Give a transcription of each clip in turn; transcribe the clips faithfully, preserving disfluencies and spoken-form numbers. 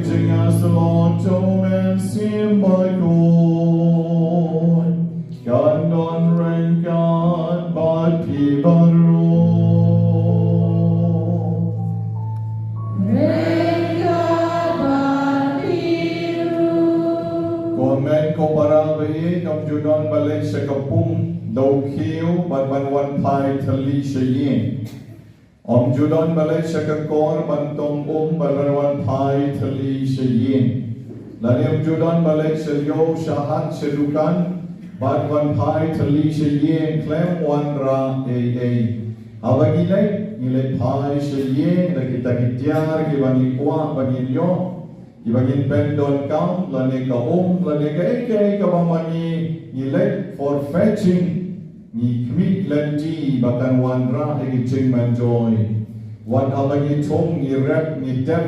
Jingïasyllok jong U Mynsiem Bakhuid kan don ryngkat bad phi baroh. Ryngkat bad phi ruh. Ko hynmen ko para baieit, ym ju don ba leit sha ka pung daw khiew bad ban wan phai thylli sha ïing. Ym ju don ba leit sha ka kor ban tong um bad ban wan phai thylli sha ïing. Lane ym ju don ba leit sha ïew sha hat sha dukan bad wan phai thylli sha ïing khlem wanrah ei ei. Haba ngi leit, ngi leit phai sha ïing da kita ki tiar kiba ngi kwah ba ngin ïoh, kiba ngin pyndonkam, lane ka um, lane kaei kaei kaba ma ngi ngi leit for fetching, ngi khmih lynti ba kan wanrah ïa ki jingmyntoi. Wat haba ngi thung, ngi rep, ngi tep,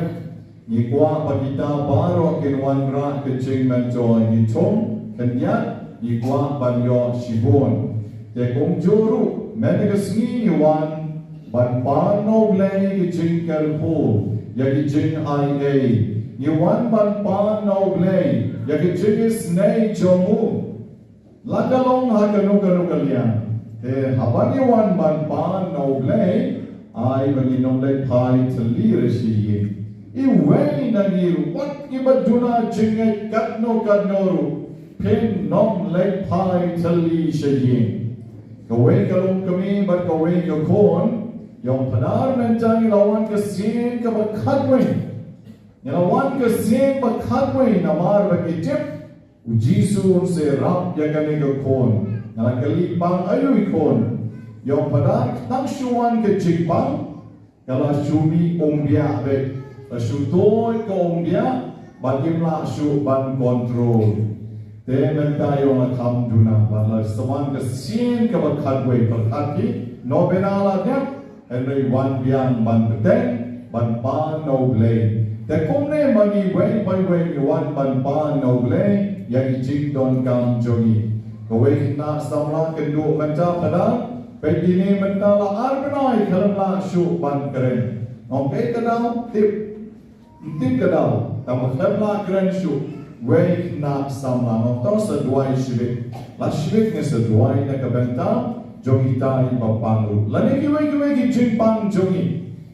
ngi kwah ba kita baroh kin wanrah ki jingmyntoi. Ngi thung khyndiat, ngi kwah ban ïoh shibun. Te kumjuh ruh, mynta ka sngi ngi wan ban pan na U Blei ïa ki jingkyrkhu, ïa ki jingai ei. Ngi wan ban pan na U Blei ïa ki jingisynei jong u. La ka long ha kano kano ka liang, te haba ngi wan ban pan na U Blei, ai ba ngin ym leit phai thylli re shi ïing. Iwei na ngi ruh, wat kiba duna jingngeit katno katno ruh, phin ym leit phai thylli sha ïing. Kawei ka longkmie bad kawei ka khun, ïong Phadar, mynta ngi la wan ka sien kaba khatwei. Ngi la wan ka sien ba khatwei namar ba ngi tip U Jisu un sa ïarap ïa kane ka khun. Nga la kylli, pang aïu i khun? Ïong Phadar, tang shu wan ka jingpang, ka la shu mih umbiah beit. La shu tuid ka umbiah bad ngim lah shuh ban control. Te mynta ïong la kham duna bad la sa wan ka sien kaba khatwei. Pyrkhat ki, nobena la dep, hynrei wan biang ban bteng, ban pan na U Blei. Te kumne ma ngi iwei pa iwei ngi wan ban pan na U Blei ïa ki jingdonkam jong ngi. Kawei khynnah samla kynduh mynta, Phadar, peit ine mynta la ar bnai khlem lah shuh ban kren. Ong, kaei ka daw? Tip. Ym tip ka daw, tang ba khlem lah kren shuh. Wei khynnah samla, nga ong to sa duwai shibit. La shibit ngi sa duwai na ka bynta jong kita kiba pang ruh, lane kiwei kiwei ki jingpang jong ngi.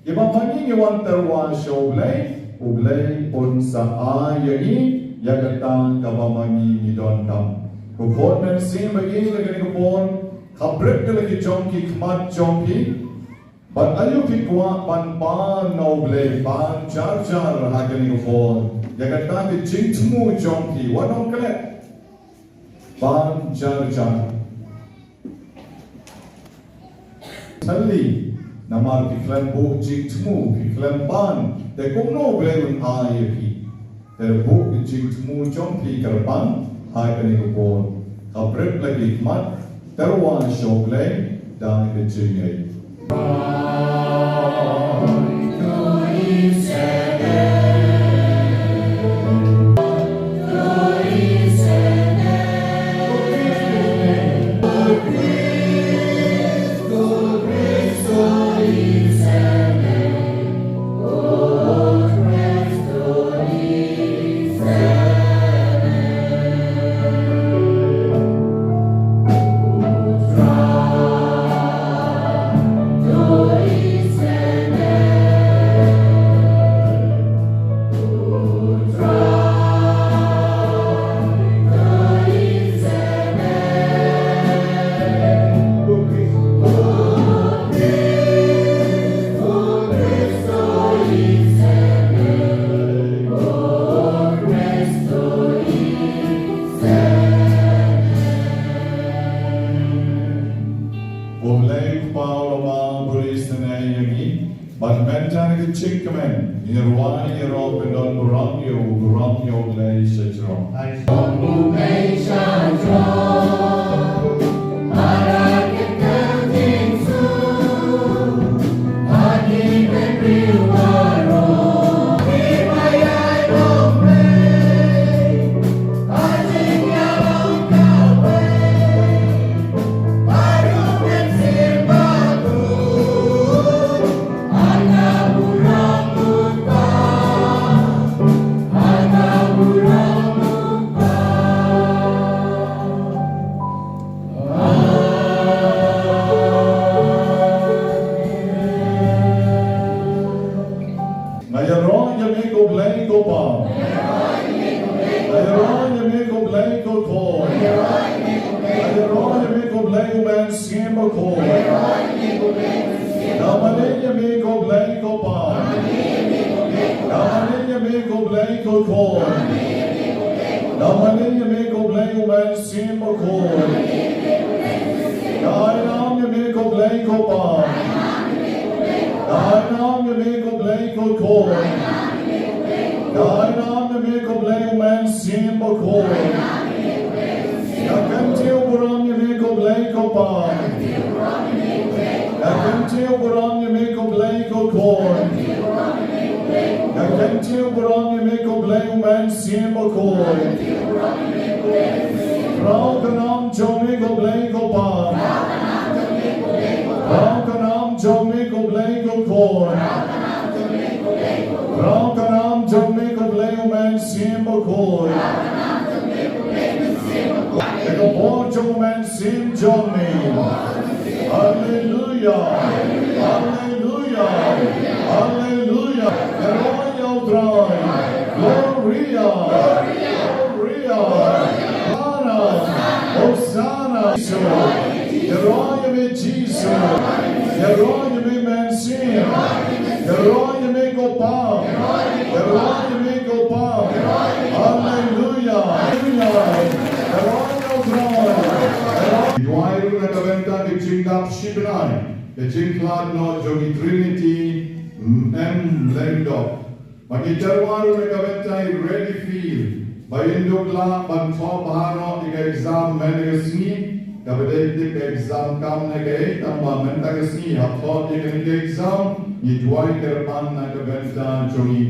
Kiba ma ngi ngi wan tyrwa sha U Blei, U Blei un sa ai ïa ngi ïa kata kaba ma ngi ngi donkam. Ko khun, mynsiem baieit, ha kane ka por, khabrit ka la ki jong ki khmat jong ki. Bad aïu phi kwah ban pan na U Blei, pan jar jar ha kane ka por? Ïa kata ka jingthmu jong phi, wat ong klet. Pan jar jar. Thylli, namar phi khlem buh jingthmu, phi khlem pan, te kumno U Blei un ai ïa phi? Te buh ka jingthmu jong phi kyrpang ha kane ka por. Khabrit la ki khmat, tyrwa sha U Blei da ka jingngeit. U Blei u Kpa u la ba buri sngewbha ïa ngi. Bad mynta na ka jingkmen, ngin ïa rwai ïa u, pynban burom ïa u, burom ïa U Blei sha jrong. Ïaroh ïa me ko Blei ko Pa. Ïaroh ïa me ko Blei ko Khun. Ïaroh ïa me ko Blei U Mynsiem Bakhuid. Nga mane ïa me ko Blei ko Pa. Nga mane ïa me ko Blei ko Khun. Nga mane ïa me ko Blei U Mynsiem Bakhuid. Nga ai nam ïa me ko Blei ko Pa. Nga ai nam ïa me ko Blei ko Khun. Nga ai nam ïa me ko Blei U Mynsiem Bakhuid. Nga kyntiew burom ïa me ko Blei ko Pa. Nga kyntiew burom ïa me ko Blei ko Khun. Nga kyntiew burom ïa me ko Blei U Mynsiem Bakhuid. Khraw ka nam jong me ko Blei ko Pa. Khraw ka nam jong me ko Blei ko Khun. Khraw ka nam jong me ko Blei U Mynsiem Bakhuid. Ïa ka bor jong U Mynsiem jong me. Haleluya. Haleluya. Haleluya. Ïaroh ïa U Trai. Gloria. Gloria. Hosanna. Hosanna. Ïaroh ïa me Jisu. Ïaroh ïa me Mynsiem. Ïaroh ïa me ko Pa. Ïaroh ïa me ko Pa. Haleluya. Haleluya. Ïaroh ïa U Trai. Ngi duwai ruh na ka bynta ka jingdap shibnai, ka jingkhlad noh jong i Trinity M. Lyngdoh. Ba ngi tyrwa ruh na ka bynta i Ready Field ba in duh lah ban thoh bha noh ïa ka exam mynne ka sngi. Kaba dei tip ka exam kam ne kaei, tangba mynta ka sngi hap thoh ïa kane ka exam. Ngi duwai kyrpang na ka bynta jong ngi.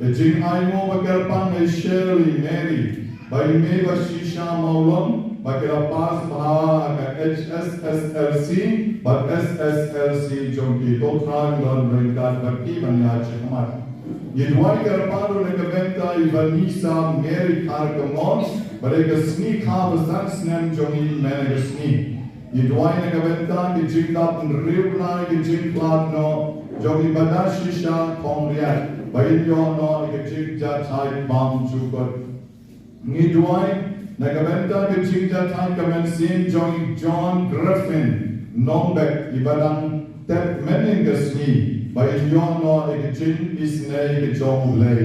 Ka jingainguh ba kyrpang ïa i Shirley Mary bad i mei ba shisha Mawlong ba ki la pass bha ha ka H S S L C bad S S L C jong ki. To Trai un don ryngkat bad ki ban ïaid shakhmat. Ngi duwai kyrpang ruh na ka bynta i Vanessa Mary Kharkongor ba dei ka sngi kha ba san snem jong i mynne ka sngi. Ngi duwai na ka bynta ka jingdap hynriew bnai ka jingkhlad noh jong i Badah Shisha Khongriat ba in ïoh noh ïa ka jingjahthait bymjukut. Ngi duwai na ka bynta ka jingjahthait ka mynsiem jong i John Griffin Nongbet i ba dang tet mynhynnin ka sngi ba in ïoh noh ïa ka jingisynei ka jong U Blei.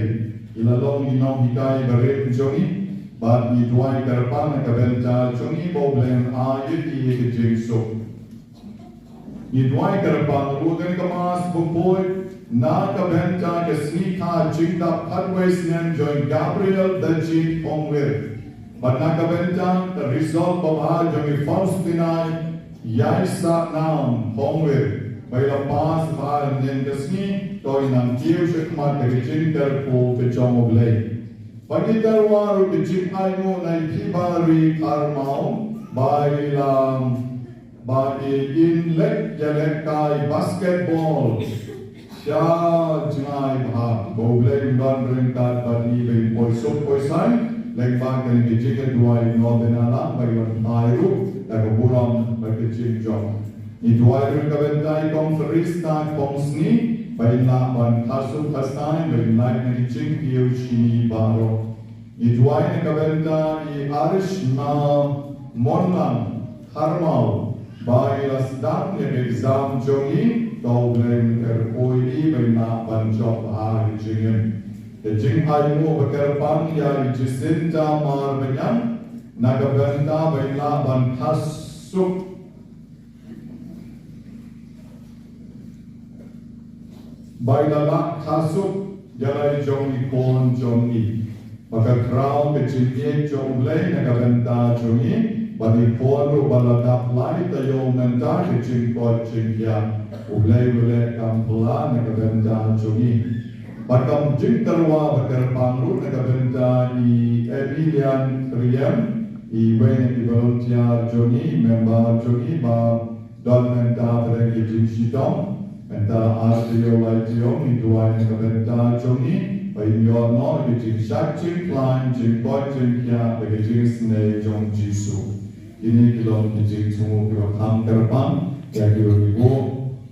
I la long i nonghikai barim jong ngi bad ngi duwai kyrpang na ka bynta jong ngi ba U Blei un ai ïa ki ïa ka jingsuk. Ngi duwai kyrpang ruh ïa kane ka Mass bakhuid na ka bynta ka sngi kha jingdap khatwei snem jong i Gabriel Dajit Khongwir. Bad na ka bynta ka result babha jong i Faustina Ïaisaknam Khongwir ba i la pass bha hynnin ka sngi, to ngin nang kiew shakhmat da ka jingkyrkhu ka jong U Blei. Bad ngi tyrwa ruh ka jingainguh na i Phibari Kharmaw ba i la ba i in leh ïalehkai basketball sha jngai bha. Ba U Blei un don ryngkat bad i ba in poi suk poi saiñ lyngba kane ka jingduwai. Ngi ïa bynta ba i wan phai ruh da ka burom bad ka jingjop. Ngi duwai ruh na ka bynta i Kong Ferista Khongsni ba in lah ban kha suk kha saiñ, ba in lait na ki jingkiew shini baroh. Ngi duwai na ka bynta i Arishma Monlang Kharmaw ba i la sdang ïa ka exam jong i, to U Blei un kyrkhu ïa i ba in lah ban jop bha ha ka jingim. Ka jingainguh ba kyrpang ïa i Jacinta Marbaniang na ka bynta ba in lah ban kha suk ba i la lah kha suk ïa la i jong i khun jong i. Ba ka khraw ka jingïeit jong U Blei na ka bynta jong i, bad i khun ruh ba la dap lai taïew mynta ka jingkoit jingkhiah, U Blei u leh kam pla na ka bynta jong i. Bad ka jingtyrwa ba kyrpang ruh na ka bynta i Emilian Riem, iwei na ki volunteer jong i, member jong i ba don mynta pdeng ka jingshitom. Mynta ar taïew lai taïew ngi duwai na ka bynta jong i ba in ïoh noh ïa ka jingshad jingkhlaiñ, jingkoit jingkhiah bad ka jingisynei jong U Jisu. Kine ki long ki jingthmu kiba kham kyrpang ïa kiwei kiwei.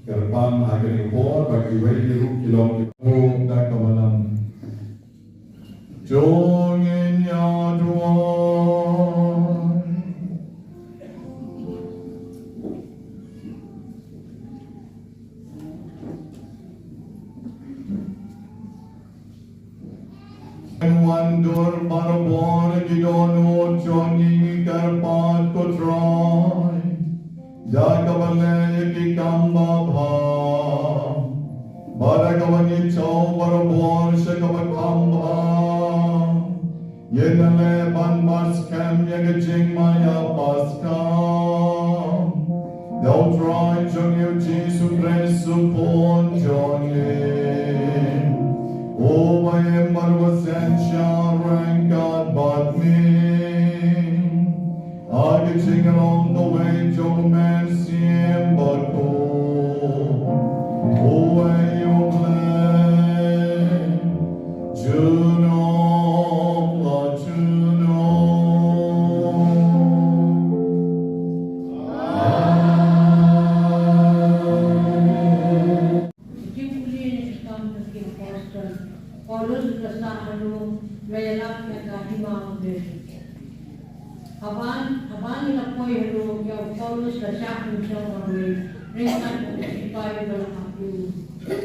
Kyrpang ha kane ka por ba kiwei ki ruh ki long kiba da ka Jong ngi ïa duwai. Wan dur barabor ki dohnud jong ngi, ngi kyrpad ko Trai, da kaba leh ïa ki kam babha, bad da kaba ngi thew barabor sha kaba kham bha, ngin ïa leh ban paskhem ïa ka jingma ïa paskhem da u Trai jong ngi u Jisu Khrist u Khun jong ngi, uba im bad uba synshar ryngkat bad me ha ka jinglong kawei jong U Mynsiem Bakhuid, uwei U Blei, junom la junom. Amen. Ki jingpule na ki Kam jong ki Apostol. Paulus u la sah halor, la ïalap ïa ka hima u Meri. Haba, haba ngi la poi halor, ïa u Paulus la shah pynshong marwei ryngkat bad u sipai uba la ap ïa u.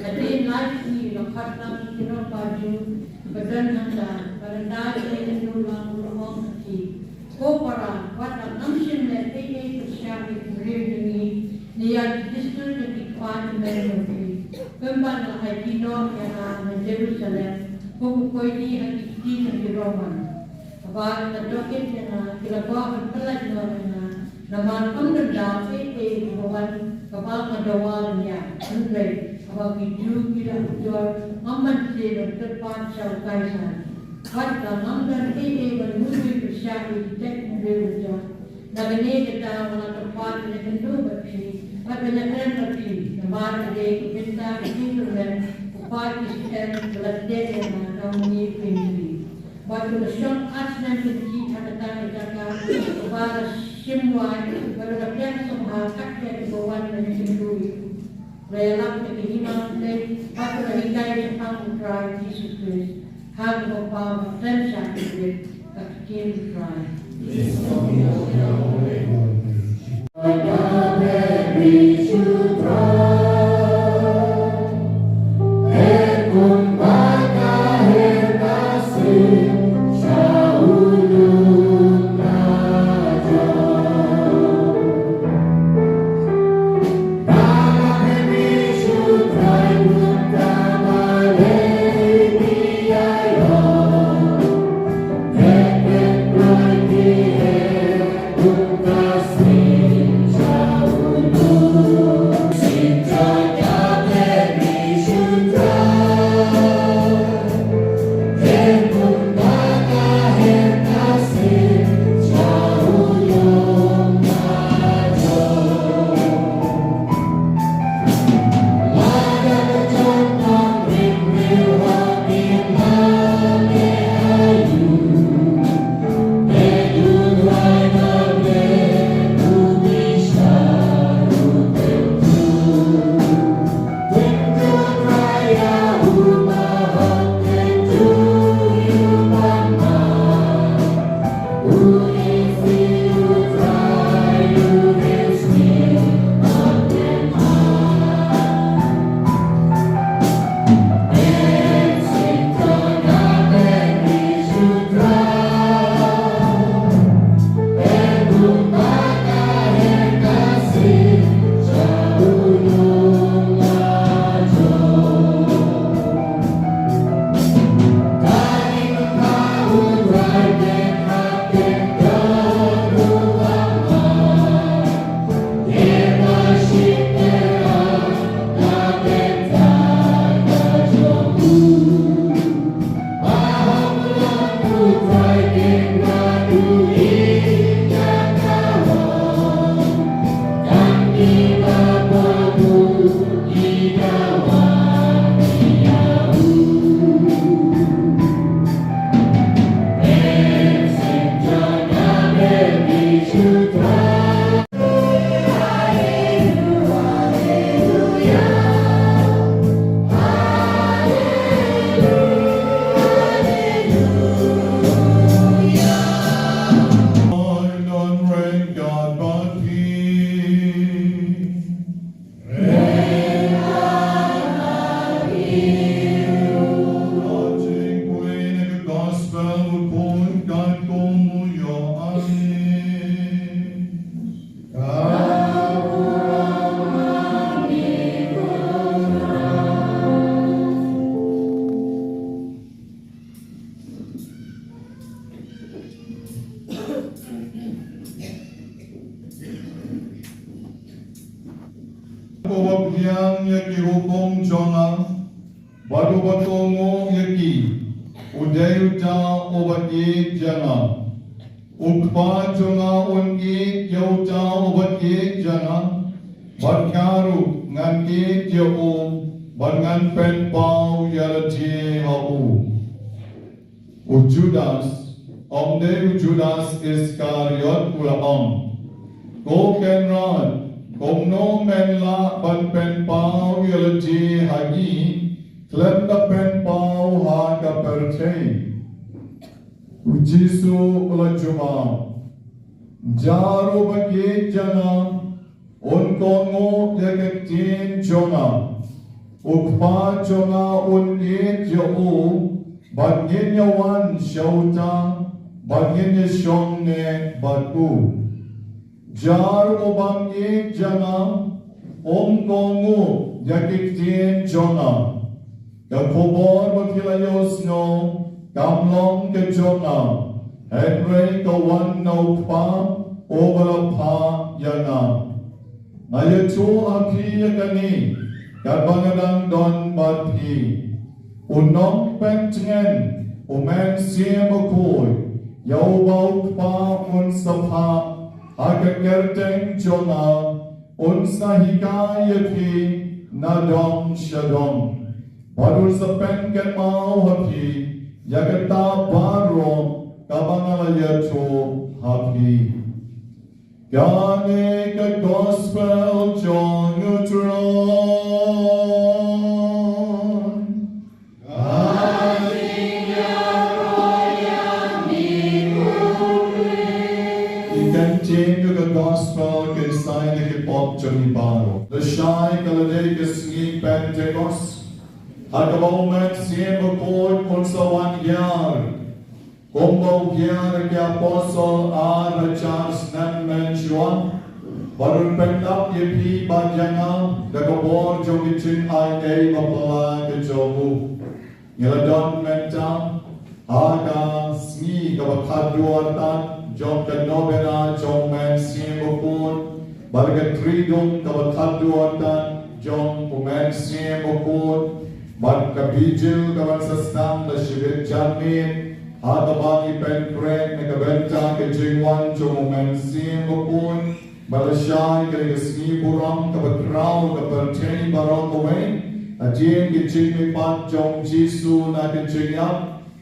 Hadien lai sngi la khot lang ïa ki nongkynmaw Jiw ba don hangta, bad ynda ki la ïakynduh lang u la ong ha ki, Ko para, wat la ngam shym leh ei ei pyrshah ïa ki briew jong ngi, ne ïa ki dustur jong ki kpa ki mei jong phi, kumba la aiti noh ïa nga na Jerusalem kum u koidi ha ki kti jong ki Roman. Haba ki la dohkit ïa nga, ki la kwah ban pyllait noh ïa nga, namar kam don daw ei ei kaba wan kaba nga dawa lynñiar. Hynrei haba ki Jiw ki la ujor, ngam banse ban kyrpad sha u Kaisar. Bad ba ngam don ei ei ban mudui pyrshah ïa ki jaitbynriew la jong. Na kane ka daw nga la kyrpad ban ïakynduh bad phi bad ban ïakren bad phi, namar ka dei ka bynta ka jingkyrmen u Kpa Israel ba la kdew ïa nga na une u kynti. Bad u la shong ar snem kynti ha kata ka jaka kaba la shim wai, bad u la pdiang sngewbha kat ïa kiba wan ban ïakynduh ïa u. La ïalap ïa ka hima U Blei bad la hikai shaphang U Trai Jisu Khrist ha kaba paw ba khlem shah khyndiat ka ktien U Trai. ïa ki hukum jong nga, bad uba kohnguh ïa ki, u dei uta uba ïeit ïa nga. U Kpa jong nga un ïeit ïa uta uba ïeit ïa nga, bad nga ruh ngan ïeit ïa u, bad ngan pynpaw ïa lade ha u. U Judas, ym dei u Judas Iskariot u la ong, ko Kynrad, kumno men lah ban pynpaw ïa lade ha ngi, khlem da pynpaw ha ka pyrthei? U Jisu u la jubab, jar uba ïeit ïa nga, un kohnguh ïa ka ktien jong nga. U Kpa jong nga un ïeit ïa u, bad ngin ïa wan sha uta, bad ngin ïa shong ne bad u. Jar u bym ïeit ïa nga, um kohnguh ïa ki ktien jong nga. Ka khubor ba phi la ïohsngew kam long ka jong nga, hynrei ka wan na u Kpa uba la phah ïa nga. Nga ïathuh ha phi ïa kane katba nga dang don bad phi. U nongpyntngen, u Mynsiem Bakhuid, ïa uba u Kpa un sa phah ha ka kyrteng jong nga, un sa hikai ïa phi na dong sha dong, bad un sa pynkynmaw ha phi ïa kata baroh kaba nga la ïathuh ha phi. Kane ka gospel jong u Trai. Kin tip ïa ka gospel kin sai na ki pop jong ngi baroh. Lashai ka la dei ka sngi Pentekost, ha kaba u Mynsiem Bakhuid un sa wan hiar, kumba u hiar ïa ki apostol ar hajar snem mynshuwa, bad un pyndap ïa phi bad ïa nga da ka bor jong ka jingaiei baphylla ka jong u. Ngi la don mynta ha ka sngi kaba khatduh artat jong ka novena jong u Mynsiem Bakhuid, bad ka Triduum kaba khatduh artat jong u Mynsiem Bakhuid, bad ka Vigil kaban sa sdang da shibit janmiet, ha kaba ngi pynkhreh na ka bynta ka jingwan jong u Mynsiem Bakhuid. Bad lashai ka dei ka sngi burom kaba khraw ha ka pyrthei baroh kawei. Hadien ka jingmihpat jong u Jisu na ka jingïap,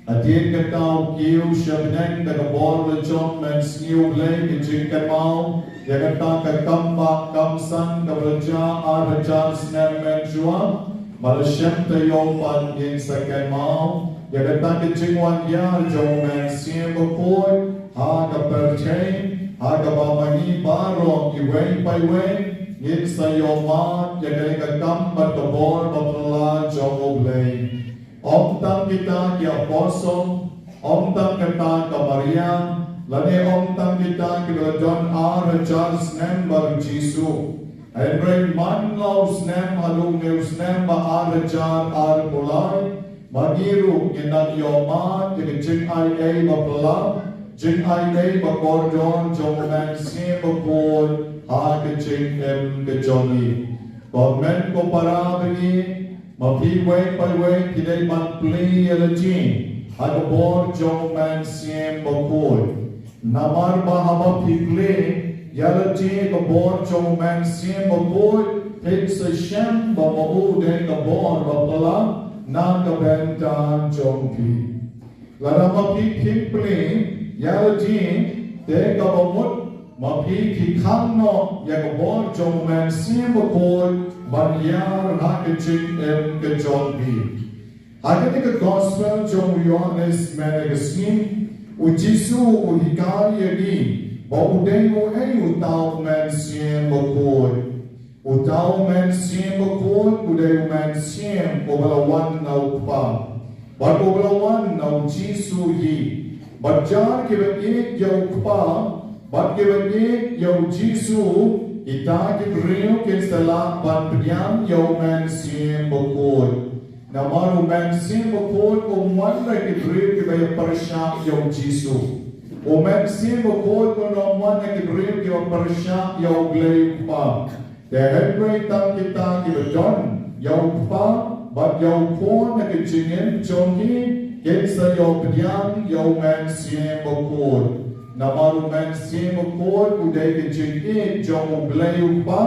hadien kata u kiew sha bneng da ka bor la jong u Mynsngi u Blei, ka jingkynmaw ïa kata ka kam bah kam san kaba la jia ar hajar snem mynshuwa. Bad la shem taïew pat ngin sa kynmaw ïa kata ka jingwan hiar jong u Mynsiem Bakhuid ha ka pyrthei, ha kaba ma ngi baroh iwei pa iwei ngin sa ïohmad ïa kane ka kam bad ka bor baphylla jong u Blei. Ym tang kita ki apostol, ym tang kata ka Maria, lane ym tang kita kiba la don ar hajar snem bad u Jisu. Hynrei man la u snem haduh une u snem ba ar hajar arphew lai, ma ngi ruh ngin nang ïohmad ïa ka jingaiei baphylla, jingaiei bakordor jong u Mynsiem Bakhuid ha ka jingim ka jong ngi. Ko hynmen ko para bangeit, ma phi iwei pa iwei phi dei ban plie ïa lade ha ka bor jong u Mynsiem Bakhuid. Namar ba haba phi plie ïa lade ha ka bor jong u Mynsiem Bakhuid, phin sa shem ba ma u u dei ka bor baphylla na ka bynta jong phi. Lada ma phi phim plie ïa lade, te kaba mut ma phi phi khang noh ïa ka bor jong u Mynsiem Bakhuid ban hiar ha ka jingim ka jong phi. Ha kane ka gospel jong u Ïoannis mynne ka sngi, u Jisu u hikai ïa ngi ba u dei uei uta u Mynsiem Bakhuid. Uta u Mynsiem Bakhuid u dei u Mynsiem uba la wan na u Kpa, bad uba la wan na u Jisu hi. Bad jar kiba ïeit ïa u Kpa bad kiba ïeit ïa u Jisu, kita ki briew kin sa lah ban pdiang ïa u Mynsiem Bakhuid. Namar u Mynsiem Bakhuid um wan na ki briew kiba ïa pyrshah ïa u Jisu. U Mynsiem Bakhuid um wan na ki briew kiba pyrshah ïa u Blei u Kpa. Te hynrei tang kita kiba don ïa u Kpa bad ïa u Khun ha ka jingim jong ki, kin sa ïoh pdiang ïa u Mynsiem Bakhuid. Namar u Mynsiem Bakhuid u dei ka jingïeit jong U Blei u Kpa,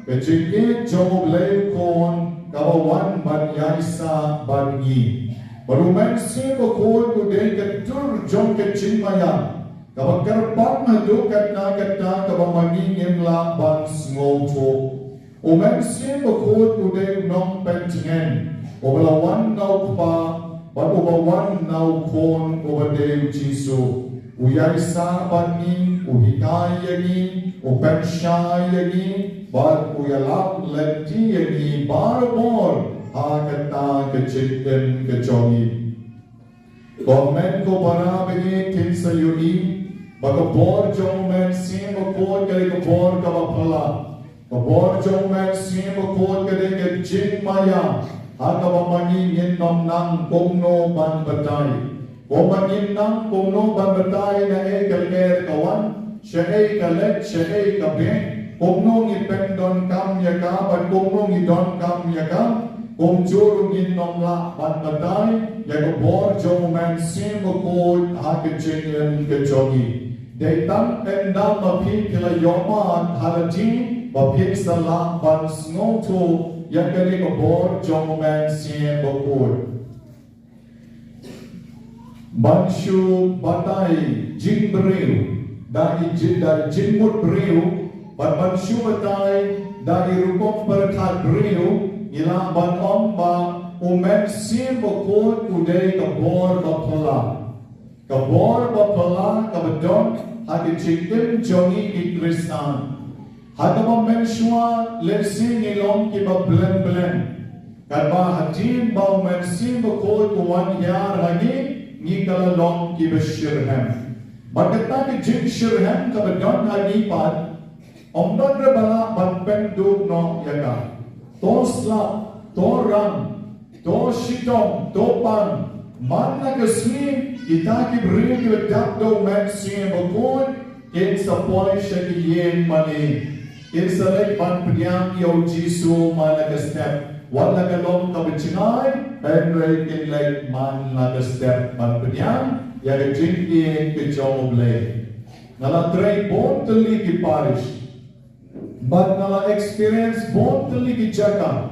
ka jingïeit jong U Blei u Khun, kaba wan ban ïaisah bad ngi. Bad u Mynsiem Bakhuid u dei ka dur jong ka jingmaïan, kaba kyrpang haduh katta katta kaba ma ngi ngim lah ban sngewthuh. U Mynsiem Bakhuid u dei u nongpyntngen, uba la wan na u Kpa, bad uba wan na u Khun, uba dei u Jisu. U ïaisah bad ngi, u hikai ïa ngi, u pynshai ïa ngi, bad u ïalap lynti ïa ngi barabor ha kata ka jingim ka jong ngi. Ko hynmen ko para, ba ngi kin sa ïohi ba ka bor jong u Mynsiem Bakhuid ka dei ka bor kaba phylla. Ka bor jong u Mynsiem Bakhuid ka dei ka jingmaïa ha kaba ma ngi ngin ym nang kumno ban batai. Kumba ngin nang kumno ban batai na ei ka lyer ka wan, shaei ka leit, shaei ka biang, kumno ngi pyndonkam ïa ka bad kumno ngi donkam ïa ka, kumjuh ruh ngin ym lah ban batai ïa ka bor jong u Mynsiem Bakhuid ha ka jingim ka jong ngi. Dei tang ynda ma phi phi la ïohmad ha lade ba phin sa lah ban sngewthuh ïa kane ka bor jong u Mynsiem Bakhuid. Ban shu batai jingbriew da i jin, da i jingmut briew, bad ban shu batai da i rukom pyrkhat briew, ngi lah ban ong ba u Mynsiem Bakhuid u dei ka bor ba phylla. Ka bor ba phylla kaba don ha ka jingim jong ngi ki Khristan. Ha kaba mynshuwa lehse ngi long kiba blem blem, katba hadien ba u Mynsiem Bakhuid u wan hiar ha ngi, ngi ka la long kiba shitrhem. Bad kata ka jingshitrhem kaba don ha ngi pat, ym don re ba lah ban pynduh noh ïa ka. To slap, to rang, to shitom, to pan, man la ka sngi kita ki briew kiba dap da u Mynsiem Bakhuid kin sa poi sha ki ïing mane. Kin sa leit ban pdiang ïa u Jisu man la ka step. Wat la ka long kaba jngai, hynrei kin leit man la ka step ban pdiang ïa ka jingïeit ka jong U Blei. Nga la trei bun tylli ki parish, bad nga la experience bun tylli ki jaka.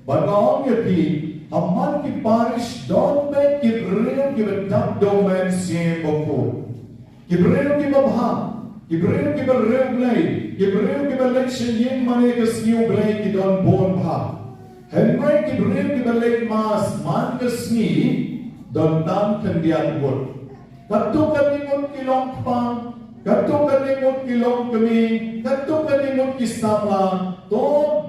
Bad nga ong ïa phi, ha man ki parish don beit ki briew kiba dap da u Mynsiem Bakhuid. Ki briew kiba bha, ki briew kiba riewblei, ki briew kiba leit sha ïing mane ka sngi U Blei ki don bun bha. Hynrei ki briew kiba leit mass man ka sngi don tang khyndiat ngut. Katto katne ngut ki long kpa, katto katne ngut ki long kmie, katto katne ngut ki samla, to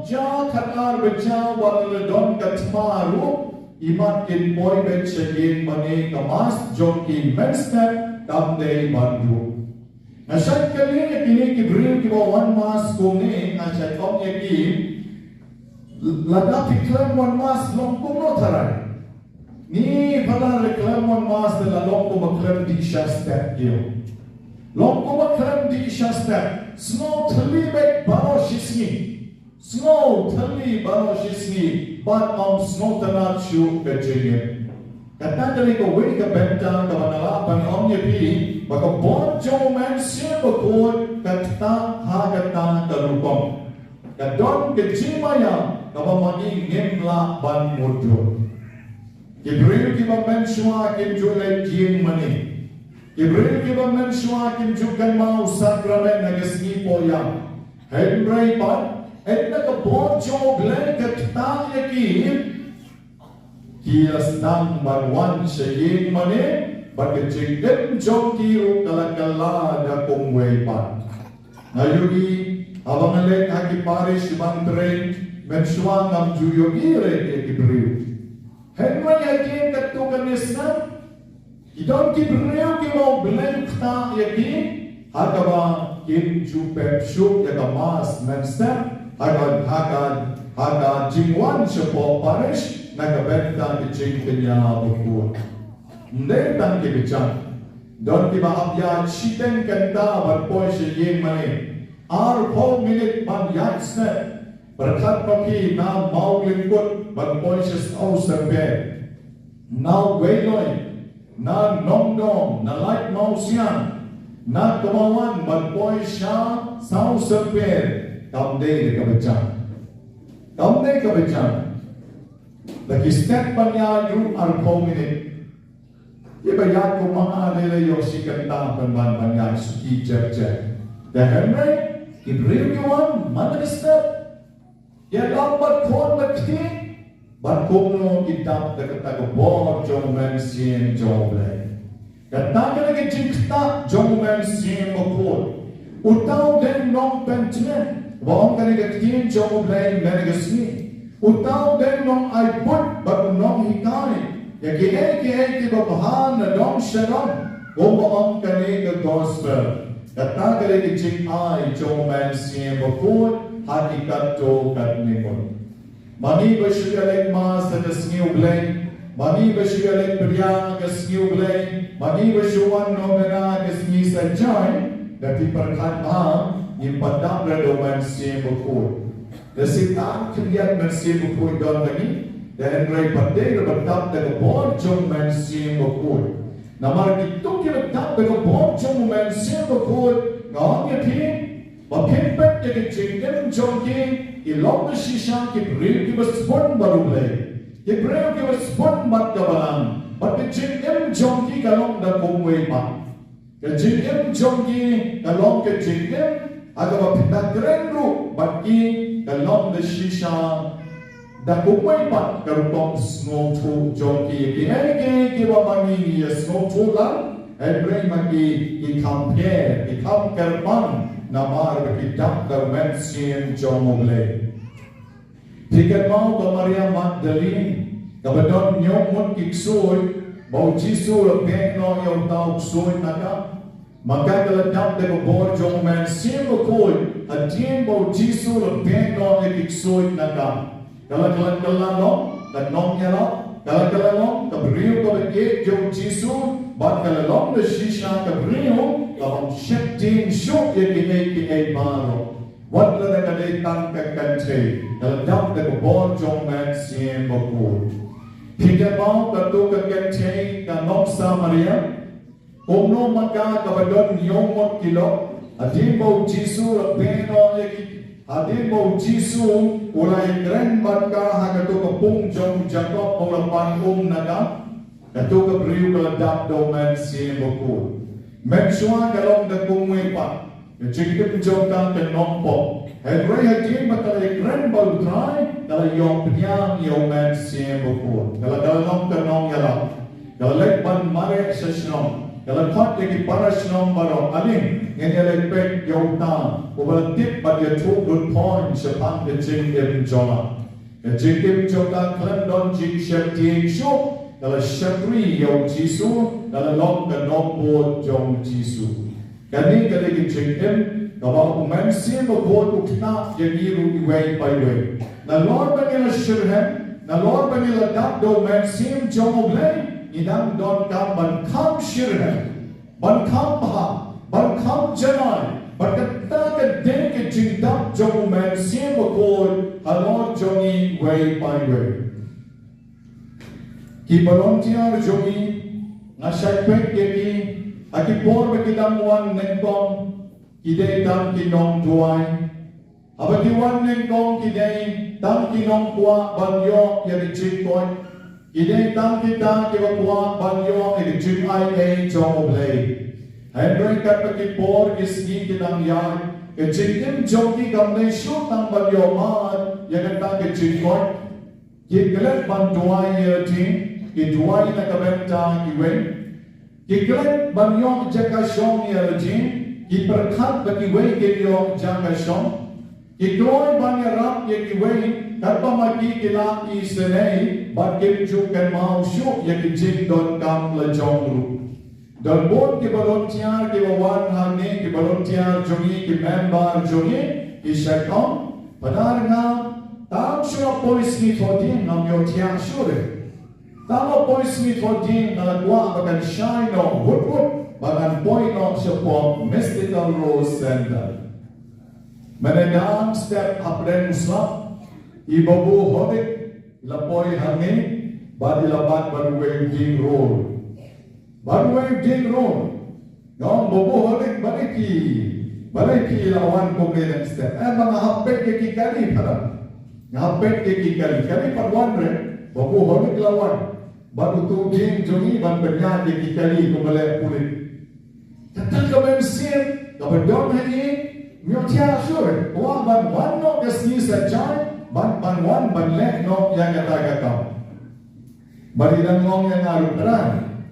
ja khatar baje wat la don ka thma ruh, imat kin poi beit sha ïing mane ka mass jong ki mynstep kam dei ban duh. Nga shait kylli ïa kine ki briew kiba wan mass kumne, nga shait ong ïa ki, lada phi khlem wan mass long kumno tharai? Ni pala re khlem wan mass te la long kumba khlem dih sha step ïa. Long kumba khlem dih sha step. Sngew thylli beit baroh shi sngi. Sngew thylli baroh shi sngi. Bad ym sngewtynnat shuh ka jingim. Kata ka dei kawei ka bynta kaba nga lah ban ong ïa phi ba ka bor jong u Mynsiem Bakhuid ka ktah ha kata ka rukom. Ka don ka jingmaïa kaba ma ngi ngim lah ban mutdur. Ki briew kiba mynshuwa kim ju leit ïing mane. Ki briew kiba mynshuwa kim ju kynmaw sakramen ha ka sngi pohiar. Hynrei pat, ynda ka bor jong U Blei ka ktah ïa ki, ki la sdang ban wan sha ïing mane, bad ka jingim jong ki ruh ka la kylla da kumwei pat. Nga ïohi, haba nga leit ha ki parish ban trei, mynshuwa ngam ju ïohi re ïa ki briew. Hynrei hadien katto katne snem, ki don ki briew kiba U Blei u ktah ïa ki, ha kaba kim ju pep shuh ïa ka mass mynstep, ha ka, ha ka, ha ka jingwan shapoh parish, na ka bynta ka jingkñia bakhuid. Ym dei tang kiba jam. Don kiba hap ïaid shiteng kynta ban poi sha ïing mane. Arphew minit ban ïaid stet. Pyrkhat ma phi, na Mawlyngkut ban poi sha Sawsyrper, na Weiloi, na Nongdong, na Laitumkhrah, na Kmawan ban poi sha Sawsyrper, kam dei da kaba jam. Kam dei kaba jam. Da ki step ban ïaid ruh arphew minit. Ki ba ïaid kumba nga lei lei ïoh shi kynta pynban ban ïaid suki jep jep. Te hynrei ki briew ki wan man la ki step. Ïa lam bad khun bad kti bad kumno ki dap da kata ka bor jong U Mynsiem jong U Blei. Kata ka dei ka jingktah jong U Mynsiem Bakhuid. Uta u dei u nongpyntngen, ba ong kane ka ktien jong U Blei mynne ka sngi. Uta u dei u nongaibud bad u nonghikai ïa kiei kiei kiba bha na dong sha dong, kumba ong kane ka gospel. Kata ka dei ka jingai jong U Mynsiem Bakhuid ha ki katto katne ngut. Ma ngi ba shu ïaleit mass ha ka sngi U Blei, ma ngi ba shu ïaleit pdiang ha ka sngi U Blei, ma ngi ba shu wan novena ha ka sngi Saitjaiñ, da phi pyrkhat bha, ngim pat dap re da U Mynsiem Bakhuid. Da shisha khyndiat Mynsiem Bakhuid don ha ngi, te hynrei pat dei re ba dap da ka bor jong U Mynsiem Bakhuid. Namar kito kiba dap da ka bor jong U Mynsiem Bakhuid, nga ong ïa phi, ba phin peit ïa ki jingim jong ki, ki long da shisha ki briew kiba sbun bad U Blei, ki briew kiba sbun bad ka balang, bad ka jingim jong ki ka long da kumwei pat. Ka jingim jong ki ka long ka jingim ha kaba phin da kren ruh bad ki, ka long da shisha da kumwei pat ka rukom sngewthuh jong ki. Kiei kiei kiba ma ngi ngi ïa sngewthuh lang, hynrei ma ki ki kham pher, ki kham kyrpang, namar ba ki dap da U Mynsiem jong U Blei. Phi kynmaw ka Maria Magdalene, kaba don hynñiew ngut ki ksuid, ba U Jisu u la beh noh ïa uta u ksuid na ka. Ma ka ka la dap da ka bor jong U Mynsiem Bakhuid, hadien ba U Jisu u la beh noh ïa ki ksuid na ka. Ka la, ka la, ka la long ka nongïalap, ka la, ka la long ka briew kaba ïeit jong U Jisu, bad ka la long da shisha ka briew kaba sheptieng shuh ïa kiei kiei baroh. Wat lada ka dei tang ka kynthei, ka la dap da ka bor jong U Mynsiem Bakhuid. Phi kynmaw kato ka kynthei ka nong Samaria, kumno ma ka kaba don hynñiew ngut ki lok, hadien ba U Jisu u la beh noh ïa ki, hadien ba U Jisu u la ïakren bad ka ha kato ka pung jong u Jakob ba u la pan um na ka, kato ka briew ka la dap da U Mynsiem Bakhuid. Mynshuwa ka long da kumwei pat. Ka jingim jong ka ka nongpop. Hynrei hadien ba ka la ïakren bad U Trai, ka la ïoh pdiang ïa U Mynsiem Bakhuid. Ka la, ka la long ka nongïalap. Ka la leit ban mareh sha shnong. Ka la khot ïa ki para shnong baroh, ale, ngin ïa leit peit ïa uta uba la tip bad ïathuh lut point shaphang ka jingim jong nga. Ka jingim jong ka khlem don jingsheptieng shuh, ka la shakri ïa U Jisu, ka la long ka nongbud jong U Jisu. Kane ka dei ka jingim kaba U Mynsiem Bakhuid u ktah ïa ngi ruh iwei pa iwei. Nalor ba ngi la shitrhem, nalor ba ngi la dap da U Mynsiem jong U Blei, ngi dang donkam ban kham shitrhem, ban kham bha, ban kham janai, bad kata ka dei ka jingdap jong U Mynsiem Bakhuid halor jong ngi iwei pa iwei. Ki volunteer jong ngi, nga shait peit ïa ki, ha ki por ba ki dang wan nyngkong, ki dei tang ki nongduwai. Haba ki wan nyngkong ki dei tang ki nongkwah ban ïoh ïa ki jingkoit. Ki dei tang kita kiba kwah ban ïoh ïa ki jingai ei jong U Blei. Hynrei katba ki por ki sngi ki dang ïaid, ka jingim jong ki kam dei shuh tang ban ïoh mad ïa kata ka jingkoit. Ki klet ban duwai ïa lade, ki duwai na ka bynta kiwei. Ki klet ban ïoh jaka shong ïa lade, ki pyrkhat ba kiwei kin ïoh jaka shong. Ki kloi ban ïarap ïa kiwei, katba ma ki ki la isynei, bad kim ju kynmaw shuh ïa ki jingdonkam la jong ruh. Don bun ki volunteer kiba wan hangne, ki volunteer jong ngi, ki member jong ngi, ki shait ong, Padar, nga tam shu la poi sngi thoh dieng, ngam ïoh thiah shuh re. Tang la poi sngi thoh dieng nga la kwah ba kan shai noh wut wut ba ngan poi noh shapoh Mystical Rose Center. Mynne dang step hapdeng u slap, I Babu Holik la poi hangne bad i la bat bad uwei u dieng ror. Bad uwei u dieng ror. Nga ong Babu Holik, balei phi, balei phi la wan kumne dang step? Eh, ba nga hap peit ïa ki kali, Phadar. Nga hap peit ïa ki kali. Kali pat wan re, Babu Holik la wan. Bad utu u dieng jong ngi ban pynïaid ïa ki kali kumba leh pulit. Kata ka mynsiem kaba don ha ngi, ngi ïohthiah shuh, kwah ban wan noh ka sngi sa jai, ban, ban wan ban leh noh ïa kata ka kam. Bad i dang ong ïa nga ruh, Trai,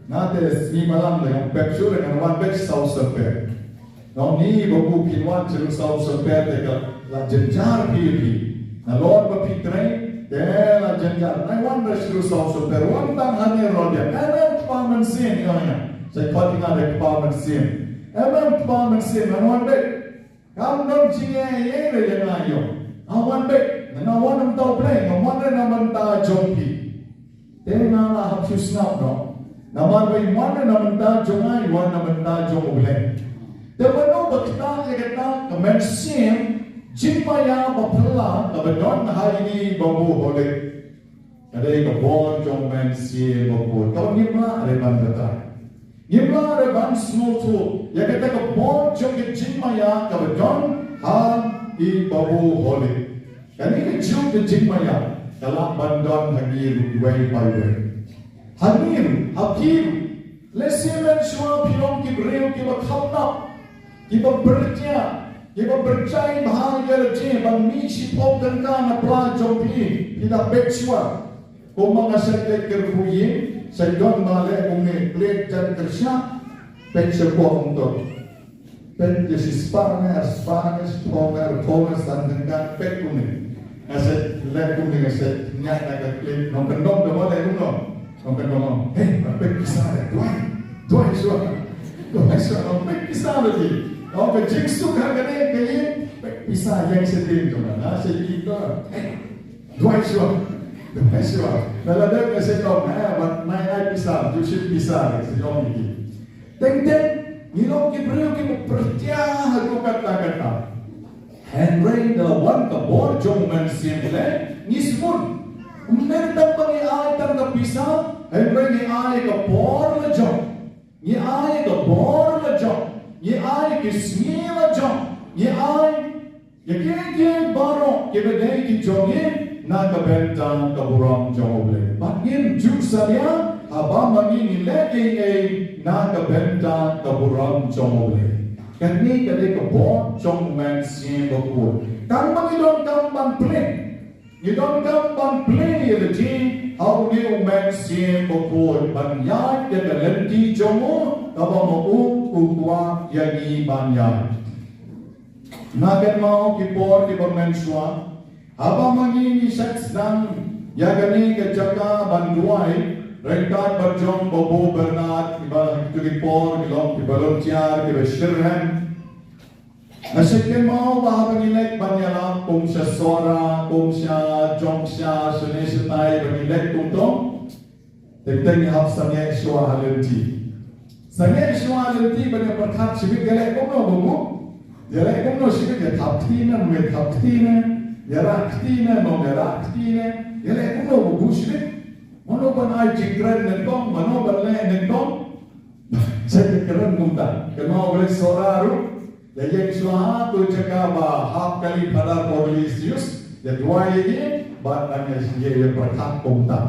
nga te sngi malam leh, ngan pep shuh, ngan wan beit saw symper. Nga ong, ni Babu, phin wan shuh saw symper te ka la jynjar phi ïa phi. Nalor ba phi trei te la jynjar. Nai wan re shuh saw symper, wan tang hangne Rodia. Em, em, kpa mynsiem, ïa, ïa. Sa khot ïa nga da kpa mynsiem. Em, em, kpa mynsiem, ngan wan beit. Kam don jingeh ïa nga ïa nga ïoh. Nga wan beit, nga wan namar U Blei, nga wan re na bynta jong phi. Te nga la hap shu sngap noh. Namar ba i wan re na bynta jong nga, i wan na bynta jong U Blei. Te mano ba ktah ïa kata ka mynsiem jingmaïa ba phylla kaba don ha ine i Babu Holik. Ka dei ka bor jong U Mynsiem Bakhuid. Kaba ngim lah re ban batai. Ngim lah re ban sngewthuh ïa kata ka bor jong ka jingmaïa kaba don ha i Babu Holik. Kane ka juk ka jingmaïa ka lah ban don ha ngi ruh iwei pa iwei. Ha ngi ruh, ha phi ruh. Lehse mynshuwa phi long ki briew kiba kham nap, kiba pyrshah, kiba pyrshah bha ïa lade ban mih shiphew tyngka na pla jong phi, phi da peit shuwa. Kumba nga shait leit kyrkhu ïing, shait don ba leh kumne, klet jan kyrshah, peit sha pok kumto. Peit ïa shispah ne, arspah ne, shiphew ne, arphew ne, san tyngka, peit kumne. Nga shait leh kumne, nga shait ñiad na ka klet, nongkyndong da ba leh kumno. Nongkyndong, hei, peit pisa leh, duwai, duwai shuwa. Duwai shuwa, peit pisa leh ji. Ka jingsuk ha kane ka ïing, peit pisa ïeng shadien jong nga, nga shait ïeng to. Hei, duwai shuwa. Duwai shuwa. Lada dep nga shait to, eh, wat nai ai pisa, ju shim pisa, nga shait ong ïa ki. Teng teng, ngi long ki briew kiba pyrshah ha kata kata. Hynrei da la wan ka bor jong U Mynsiem Blei, ngi sngewthuh. Ym dei tang ba ngi ai tang ka pisa, hynrei ngi ai ka bor la jong. Ngi ai ka bor la jong. Ngi ai ki sngi la jong. Ngi ai ïa kiei kiei baroh kiba dei ki jong ngi na ka bynta ka burom jong U Blei. Bad ngin ju salia haba ma ngi ngi leh ei ei na ka bynta ka burom jong U Blei. Kane ka dei ka bor jong U Mynsiem Bakhuid. Tang ba ngi donkam ban plie, ngi donkam ban plie ïa lade ha une U Mynsiem Bakhuid ban ïaid ïa ka lynti jong u kaba ma u u kwah ïa ngi ban ïaid. Nga kynmaw ki por kiba mynshuwa, haba ma ngi ngi shait sdang ïa kane ka jaka ban duwai ryngkat bad jong Babu Bernard, kiba ha kito ki por ki long ki volunteer kiba shitrhem. Nga shait kynmaw ba haba ngi leit ban ïalap kum sha Sohra, kum sha Jong, sha shane shatai ba ngi leit kumto. Teng teng ngi hap sangeh shuwa ha lynti. Sangeh shuwa ha lynti ban ïa pyrkhat shibit, ïa leh kumno Babu? Ïa leh kumno shibit, ïa thap kti ne, ym ïa thap kti ne, ïa rah kti ne, ym ïa rah kti ne, ïa leh kumno Babu shibit? Mano ban ai jingkren nyngkong, mano ban leh nyngkong? Sa ïa kren kumta. Kynmaw ba leit Sohra ruh, ïa ïeng shuwa ha tu jaka ba hap kali Phadar Cornelius, ïa duwai ïa ngi, bad nang ïa ïa pyrkhat kumta.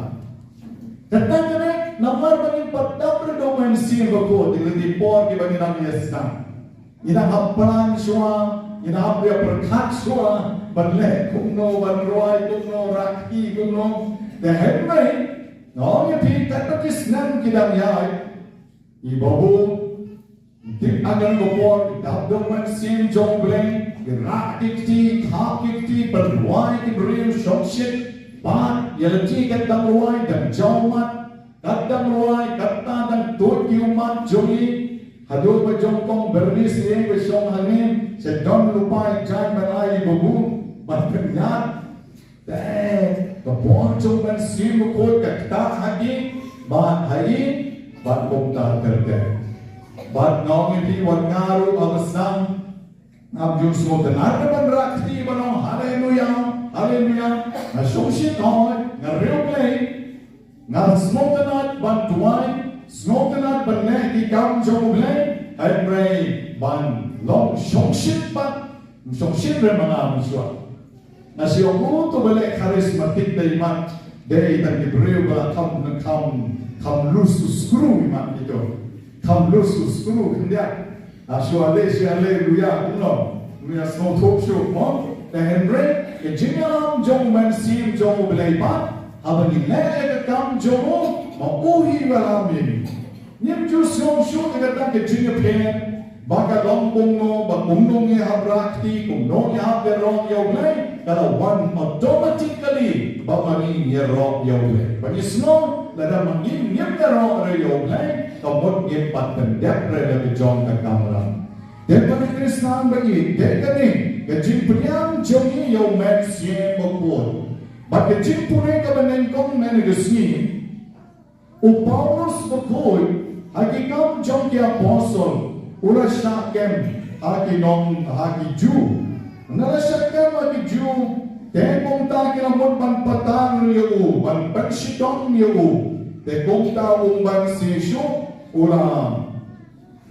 Kata ka dei namar ba ngim pat dap re da U Mynsiem Bakhuid, ïa lade por kiba ngi nang ïa sdang. Ngi nang hap plan shuwa, ngi nang hap ïa pyrkhat shuwa, ban leh kumno, ban rwai kumno, rah kti kumno. Te hynrei, nga ong ïa phi, katto ki snem ki dang ïaid, i Babu, dip ha kane ka por, dap da U Mynsiem jong U Blei, ki rah ki kti, thap ki kti, pynrwai ki briew, shongshit, bad ïa lade kat dang rwai, dang jaw mat, kat dang rwai, kata dang tuid ki ummat jong ngi, haduh ba jong kong Bernice ïa ba shong hangne, sa don lypa jaiñ ban ai i Babu, ban pynïaid. Te ka bor jong U Mynsiem Bakhuid ka ktah ha ki, bad ha i, bad kumta ter ter. Bad nga ong ïa phi, wat nga ruh haba sdang, ngam ju sngewtynnat ban rah kti ban ong haleluya. Haleluya. Nga shongshit hoi, nga riewblei, nga sngewtynnat ban duwai, sngewtynnat ban leh ki kam jong U Blei, hynrei ban long shongshit pat, shongshit re ma nga mynshuwa. Nga shu ong, u to ba leh charismatic dei mat, dei tang ki briew ba kham, kham, kham loose u screw mat kito. Kham loose u screw khyndiat. Nga shu ale, shu ale, haleluya, kumno. Haleluya, sngewthuh shuh mo. Te hynrei, ka jingïalam jong U Mynsiem jong U Blei pat, haba ngi leh ïa ka kam jong u, ma u hi u ïalam ïa ngi. Ngim ju sngew shuh ïa kata ka jingïapher ba ka long kumno, ba kumno ngi hap rakti, kumno ngi hap ïaroh ïa U Blei, ka la wan automatically ba ma ngi ïaroh ïa U Blei. Ba ngi sngew lada ma ngi ngim ïaroh re ïa U Blei, ka mut ngim pat pyndep re la ka jong ka kamram. Te bad ki Khristan ba ïeit, te kane ka jingpdiang jong ngi ïa U Mynsiem Bakhuid. Bad ka jingpule kaba nyngkong mynne ka sngi, u Paulus bakhuid, ha ki Kam jong ki Apostol, u la shah kem ha ki nong, ha ki Jiw. Haba la shah kem ha ki Jiw, te kumta ki la mut ban patar ïa u, ban pynshitom ïa u. Te kumta um banse shuh, u la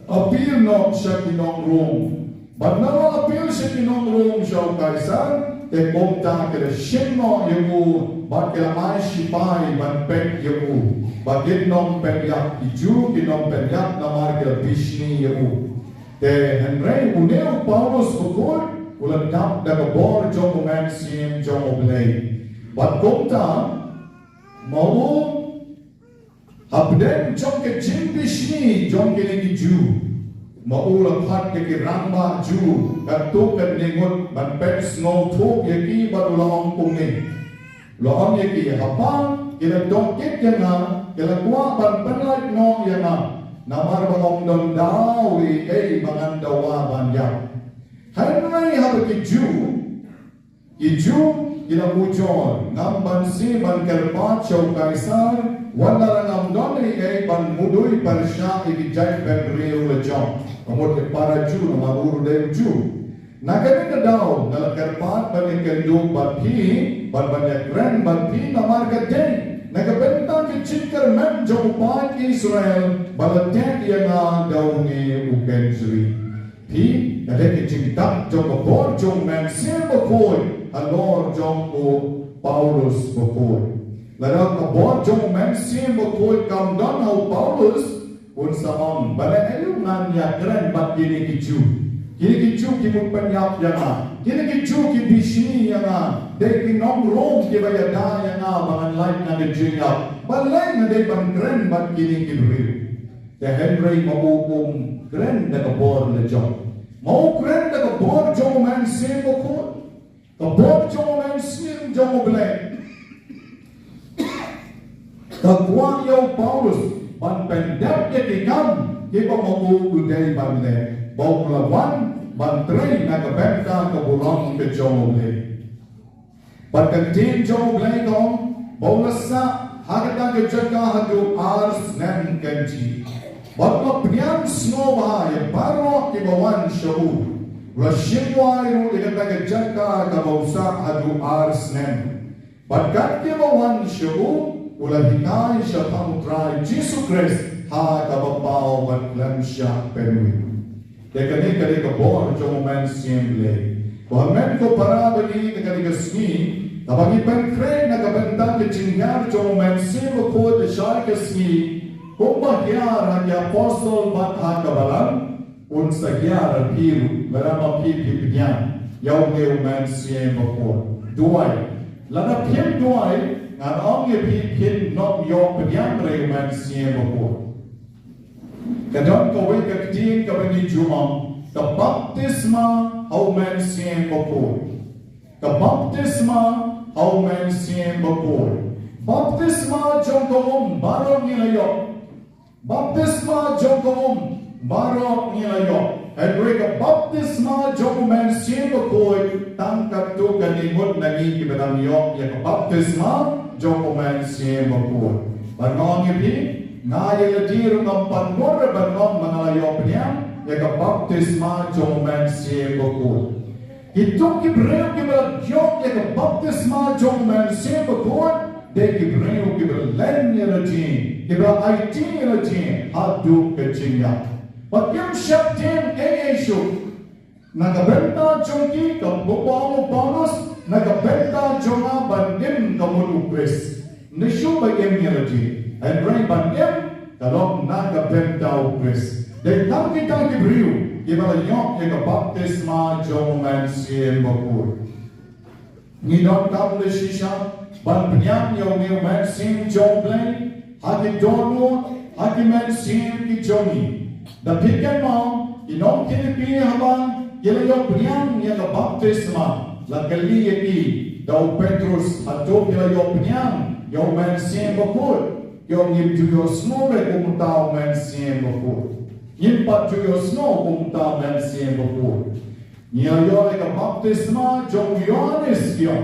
appeal noh sha ki nong Rom. Bad haba la appeal sha ki nong Rom, sha u Kaisar, te kumta ki la shim noh ïa u, bad ki la ai shipai ban peit ïa u. Bad ki nongpeit ïap ki Jiw, ki nongpeit ïap namar ki la bishni ïa u. Te hynrei une u Paulus bakhuid, u la dap da ka bor jong U Mynsiem jong U Blei. Bad kumta, ma u hapdeng jong ka jingbishni jong kine ki Jiw, ma u la khot ïa ki rangbah Jiw katto katne ngut ban pynsngewthuh ïa ki bad u la ong kumne. U la ong ïa ki, haba ki la tohkit ïa nga, ki la kwah ban pynlait noh ïa nga. Namar ba ym don daw ei ei ba ngan dawa ban ïap. Hynrei haba ki Jiw, ki Jiw ki la ujor, ngam banse ban kyrpad sha u Kaisar, wat la ngam don ei ei ban mudui pyrshah ïa ki jaitbynriew la jong. Ka mut ki para Jiw namar u ruh dei u Jiw. Na kane ka daw nga la kyrpad ban ïakynduh bad phi, bad ban ïakren bad phi namar ka dei na ka bynta ka jingkyrmen jong u paid Israel ba la teh ïa nga da une u kynjri. Phi, ka dei ka jingdap jong ka bor jong U Mynsiem Bakhuid halor jong u Paulus bakhuid. Lada ka bor jong U Mynsiem Bakhuid kam don ha u Paulus, un sa ong, balei aïu ngan ïakren bad kine ki Jiw? Kine ki Jiw ki mut pynïap ïa nga. Kine ki Jiw ki bishni ïa nga. Dei ki nong Rom kiba ïada ïa nga ba ngan lait na ka jingïap. Balei nga dei ban kren bad kine ki briew? Te hynrei ma u um kren da ka bor la jong. Ma u kren da ka bor jong U Mynsiem Bakhuid. Ka bor jong U Mynsiem jong U Blei ka kwah ïa u Paulus ban pyndep ïa ki kam kiba ma u u dei ban leh, ba u la wan ban trei na ka bynta ka burom ka jong U Blei. Bad ka ktien jong U Blei ka ong ba u la sah ha kata ka jaka haduh ar snem kynjih. Bad u la pdiang sngewbha ïa baroh kiba wan sha u. U la shim wai ruh ïa kata ka jaka kaba u sah haduh ar snem. Bad kat kiba wan sha u, u la hikai shaphang U Trai Jisu Khrist ha kaba paw bad khlem shah pynwit. Te kane ka dei ka bor jong U Mynsiem Blei. Ko hynmen ko para baieit, te kane ka sngi kaba ngi pynkhreh na ka bynta ka jinghiar jong U Mynsiem Bakhuid, te shai ka sngi kumba hiar ha ki apostol bad ha ka balang, un sa hiar ha phi ruh lada ma phi phi pdiang ïa une U Mynsiem Bakhuid. Duwai. Lada phim duwai, ngan ong ïa phi phin nym ïoh pdiang re U Mynsiem Bakhuid. Ka don kawei ka ktien kaba ngi ju ong, ka baptisma ha U Mynsiem Bakhuid. Ka baptisma ha U Mynsiem Bakhuid. Baptisma jong ka um baroh ngi la ïoh. Baptisma jong ka um baroh ngi la ïoh. Hynrei ka baptisma jong U Mynsiem Bakhuid, tang katto katne ngut na ngi kiba dang ïoh ïa ka baptisma jong U Mynsiem Bakhuid. Bad nga ong ïa phi, nga ïa lade ruh ngam pat nud re ban ong ba nga la ïoh pdiang ïa ka baptisma jong U Mynsiem Bakhuid. Kito ki briew kiba la ïoh ïa ka baptisma jong u Mynsiem Bakhuid, dei ki briew kiba la len ïa la jong, kiba la aiti ïa la jong haduh ka jingïap. Bad kim shym sheptieng ei ei shuh. Na ka bynta jong ki, kumba ong u Paulus, na ka bynta jong nga ban im ka mut u Khrist. Ym shuh ba im ïa la jong. Hynrei ban im, ka long na ka bynta u Khrist. Dei tang kita ki briew kiba la ïoh ïa ka baptisma jong u Mynsiem Bakhuid. Ngi donkam da shisha ban pynïap ïa u Mynsiem jong u Blei ha ki dohnud, ha ki mynsiem ki jong ngi. Da phi kynmaw, ki nong Philippi haba ki la ïoh pynïap ïa ka baptisma, la kylli ïa ki da u Petrus, hato phi la ïoh pynïap ïa u Mynsiem Bakhuid? Ki ong, ngim ju ïohsngew kumta u Mynsiem Bakhuid. Ngim pat ju ïohsngew kumta u Mynsiem Bakhuid. Ngi la ïoh ïa ka baptisma jong u Ïoannis, ïa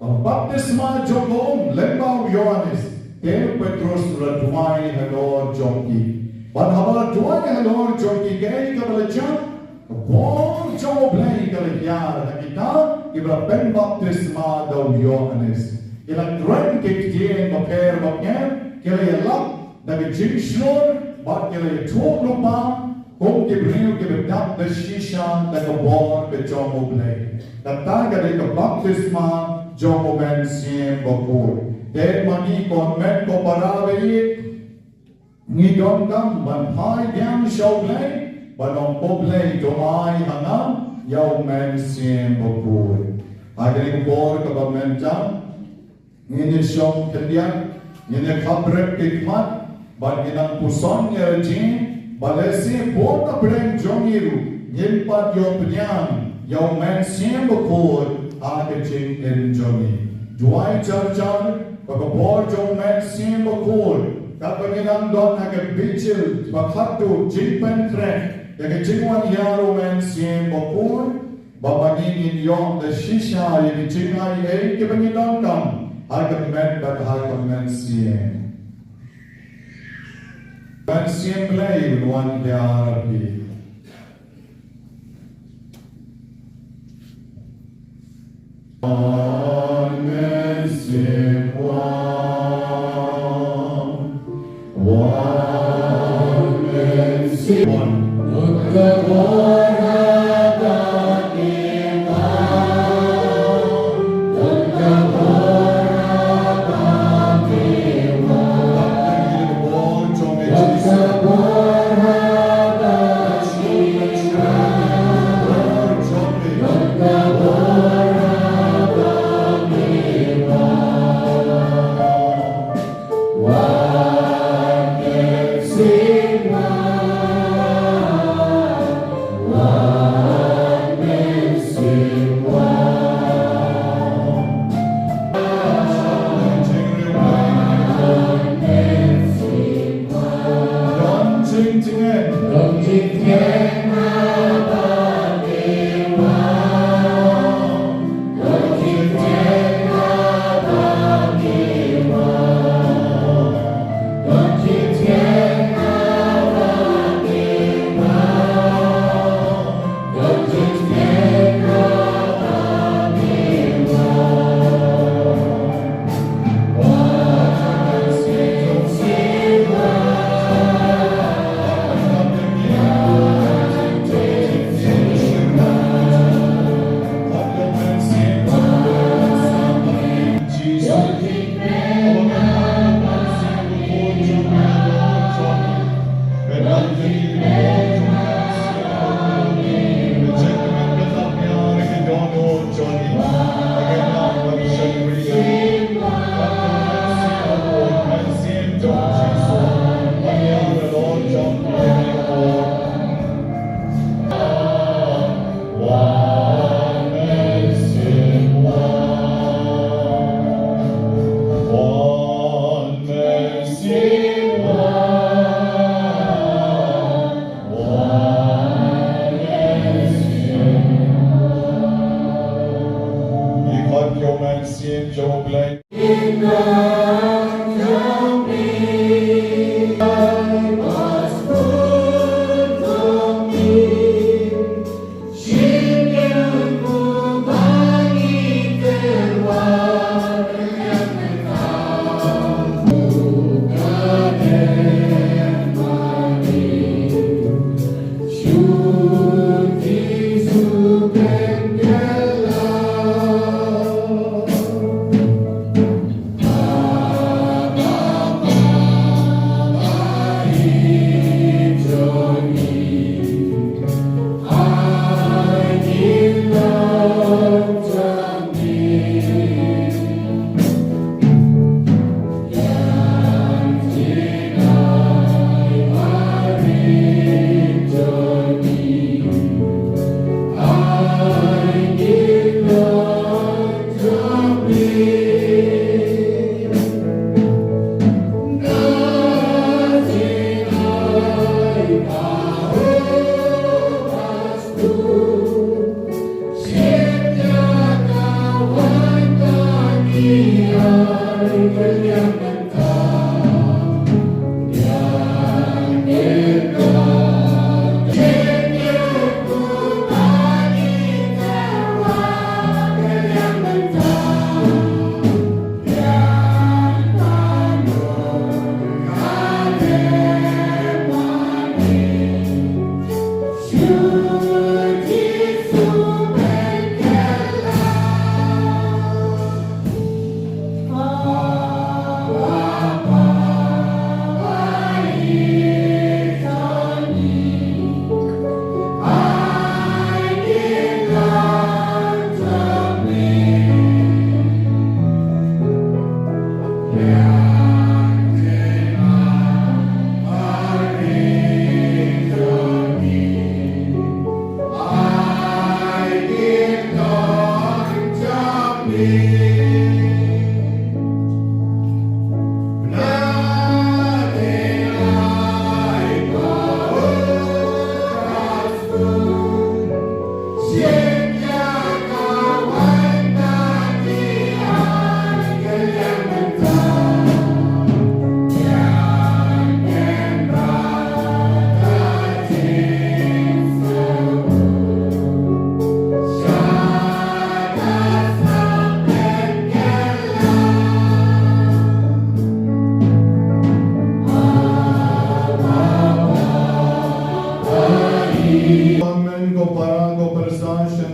ka baptisma jong ka um lyngba u Ïoannis. Te u Petrus u la duwai halor jong ki. Bad haba la duwai halor jong ki, kaei kaba la jia? Ka bor jong u Blei ka la hiar ha kita kiba la pynbaptisma da u Ïoannis. Ki la kren ki ktien bapher bapher, ki la ïalap da ka jingshlur, bad ki la ïathuh lypa kum ki briew kiba dap da shisha da ka bor ka jong u Blei. Kata ka dei ka baptisma jong u Mynsiem Bakhuid. Te ma ngi ko hynmen ko para ba ïeit, ngi donkam ban phai biang sha u Blei, ban ong, ko Blei, to ai ha nga ïa u Mynsiem Bakhuid. Ha kane ka por kaba mynta, ngin ïa shong khyndiat, ngin ïa khapbrek ki khmat, bad ngin nang puson ïa la jong ngi, ba lehse bun na pdeng jong ngi ruh ngim pat ïoh pynïap ïa u Mynsiem Bakhuid ha ka jingim jong ngi. Duwai jar jar ba ka bor jong u Mynsiem Bakhuid, katba ngin nang don ha ka Vigil ba khatduh, jingpynkhreh ïa ka jingwan hiar u Mynsiem Bakhuid, ba ma ngi ngin ïoh da shisha ïa ki jingai ei kiba ngi donkam ha ka met bad ha ka mynsiem. Mynsiem Blei un wan hiar ïa phi. Mynsiem wan.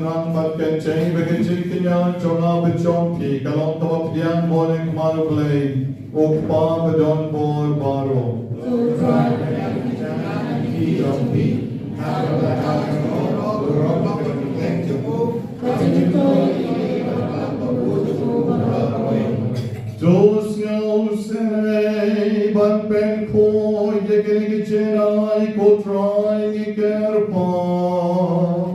Nang bad kynjah ba ka jingkñia jong nga bad jong phi ka long kaba pdiang bor ha khmat U Blei, U Kpa badonbor baroh. To sngewsynei ban pynkhuid ïa kine ki jingai, ko Trai ngi kyrpad.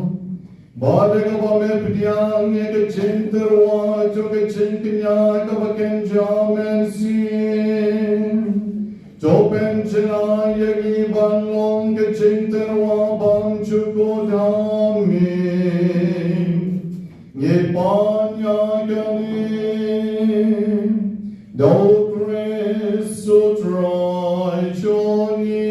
Bad da kaba me pdiang ïa ka jingtyrwa jong ka jingkñia kaba kynja mynsiem, to pynjngai ïa ngi ban long ka jingtyrwa bymjukut ha me. Ngi pan ïa kane da U Khrist U Trai jong ngi.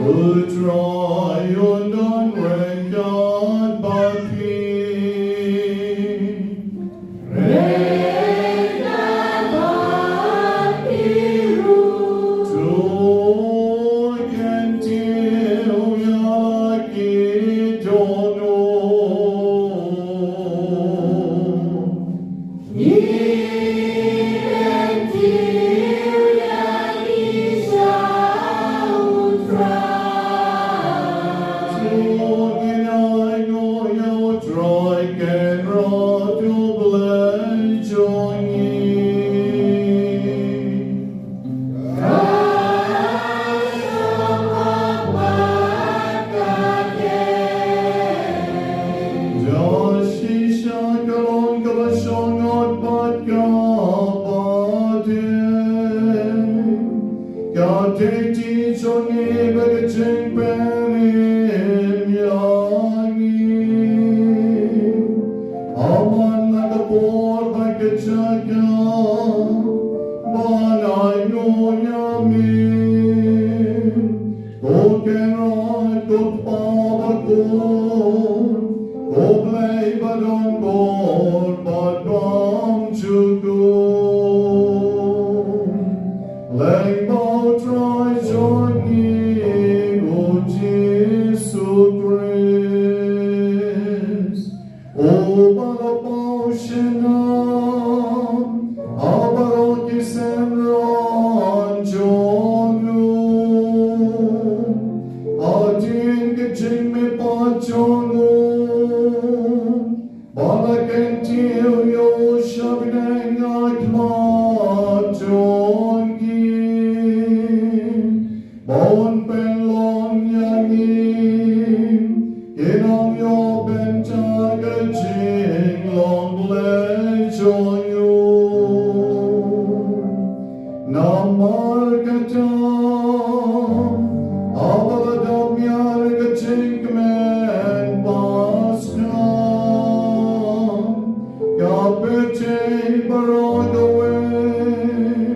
U Trai un don ryngkat bad phi. To kyntiew ïa la ki dohnud. Ka dei ti jong ngi bad ka jingpynim ïa ngi. Ha man la ka por bad ka jaka ban ai nguh ïa me. Ko Kynrad, ko Kpa bakhuid, ko Blei badonbor bad bymjukut. Lyngba U Trai jong ngi U Jisu Khrist, uba la paw shaphang ha baroh ki synran jong u. Hadien ka jingmihpat jong u, ba la kyntiew ïa u sha bneng ha khmat jong ngi, ba un pynlong ïa ngi ki nongïoh bynta ka jinglong Blei jong u. Namar kata, haba la dap miar ka jingkmen Paskha, ka pyrthei baroh kawei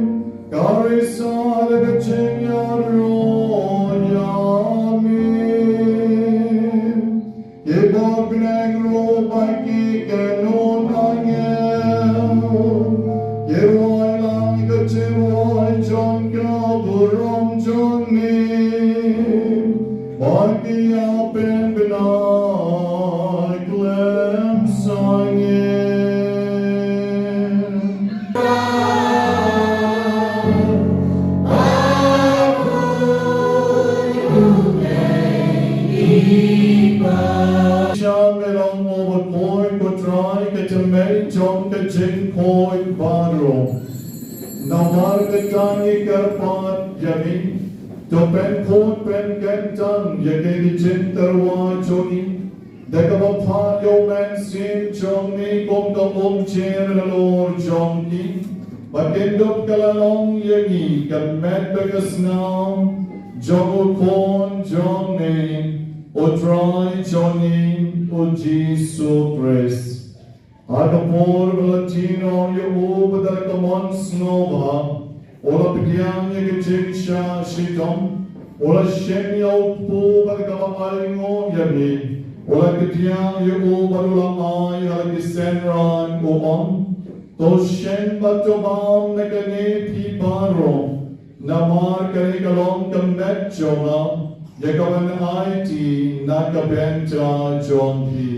ka risa da ka jingïaroh ïa me. Ki bor bneng ruh bad ki kynhun angel, ki rwai lang ka jingrwai jong ka burom jong me, bad ki ïa pynbna khlem sangeh. Sha me long u bakhuid, ko Trai, ka tymmen jong ka jingkhuid baroh. Namar kata ngi kyrpad ïa me, to pynkhuid pynkyntang ïa kine ki jingtyrwa jong ngi, da kaba phah ïa u Mynsiem jong me kum ka umjer halor jong ki, ba kin dap ka la long ïa ngi ka met bad ka snam jong u Khun jong me, u Trai jong ngi u Jisu Khrist. Ha ka por ba la die noh ïa u bad da ka mon sngewbha, u la pdiang ïa ka jingshah shitom, u la shim ïa u kpu bad da kaba ainguh ïa me, u la kdiah ïa u bad u la ai ha la ki synran, u ong: To shim bad to bam na kane phi baroh, Namar kane ka long ka met jong nga, ïa kaban aiti na ka bynta jong phi.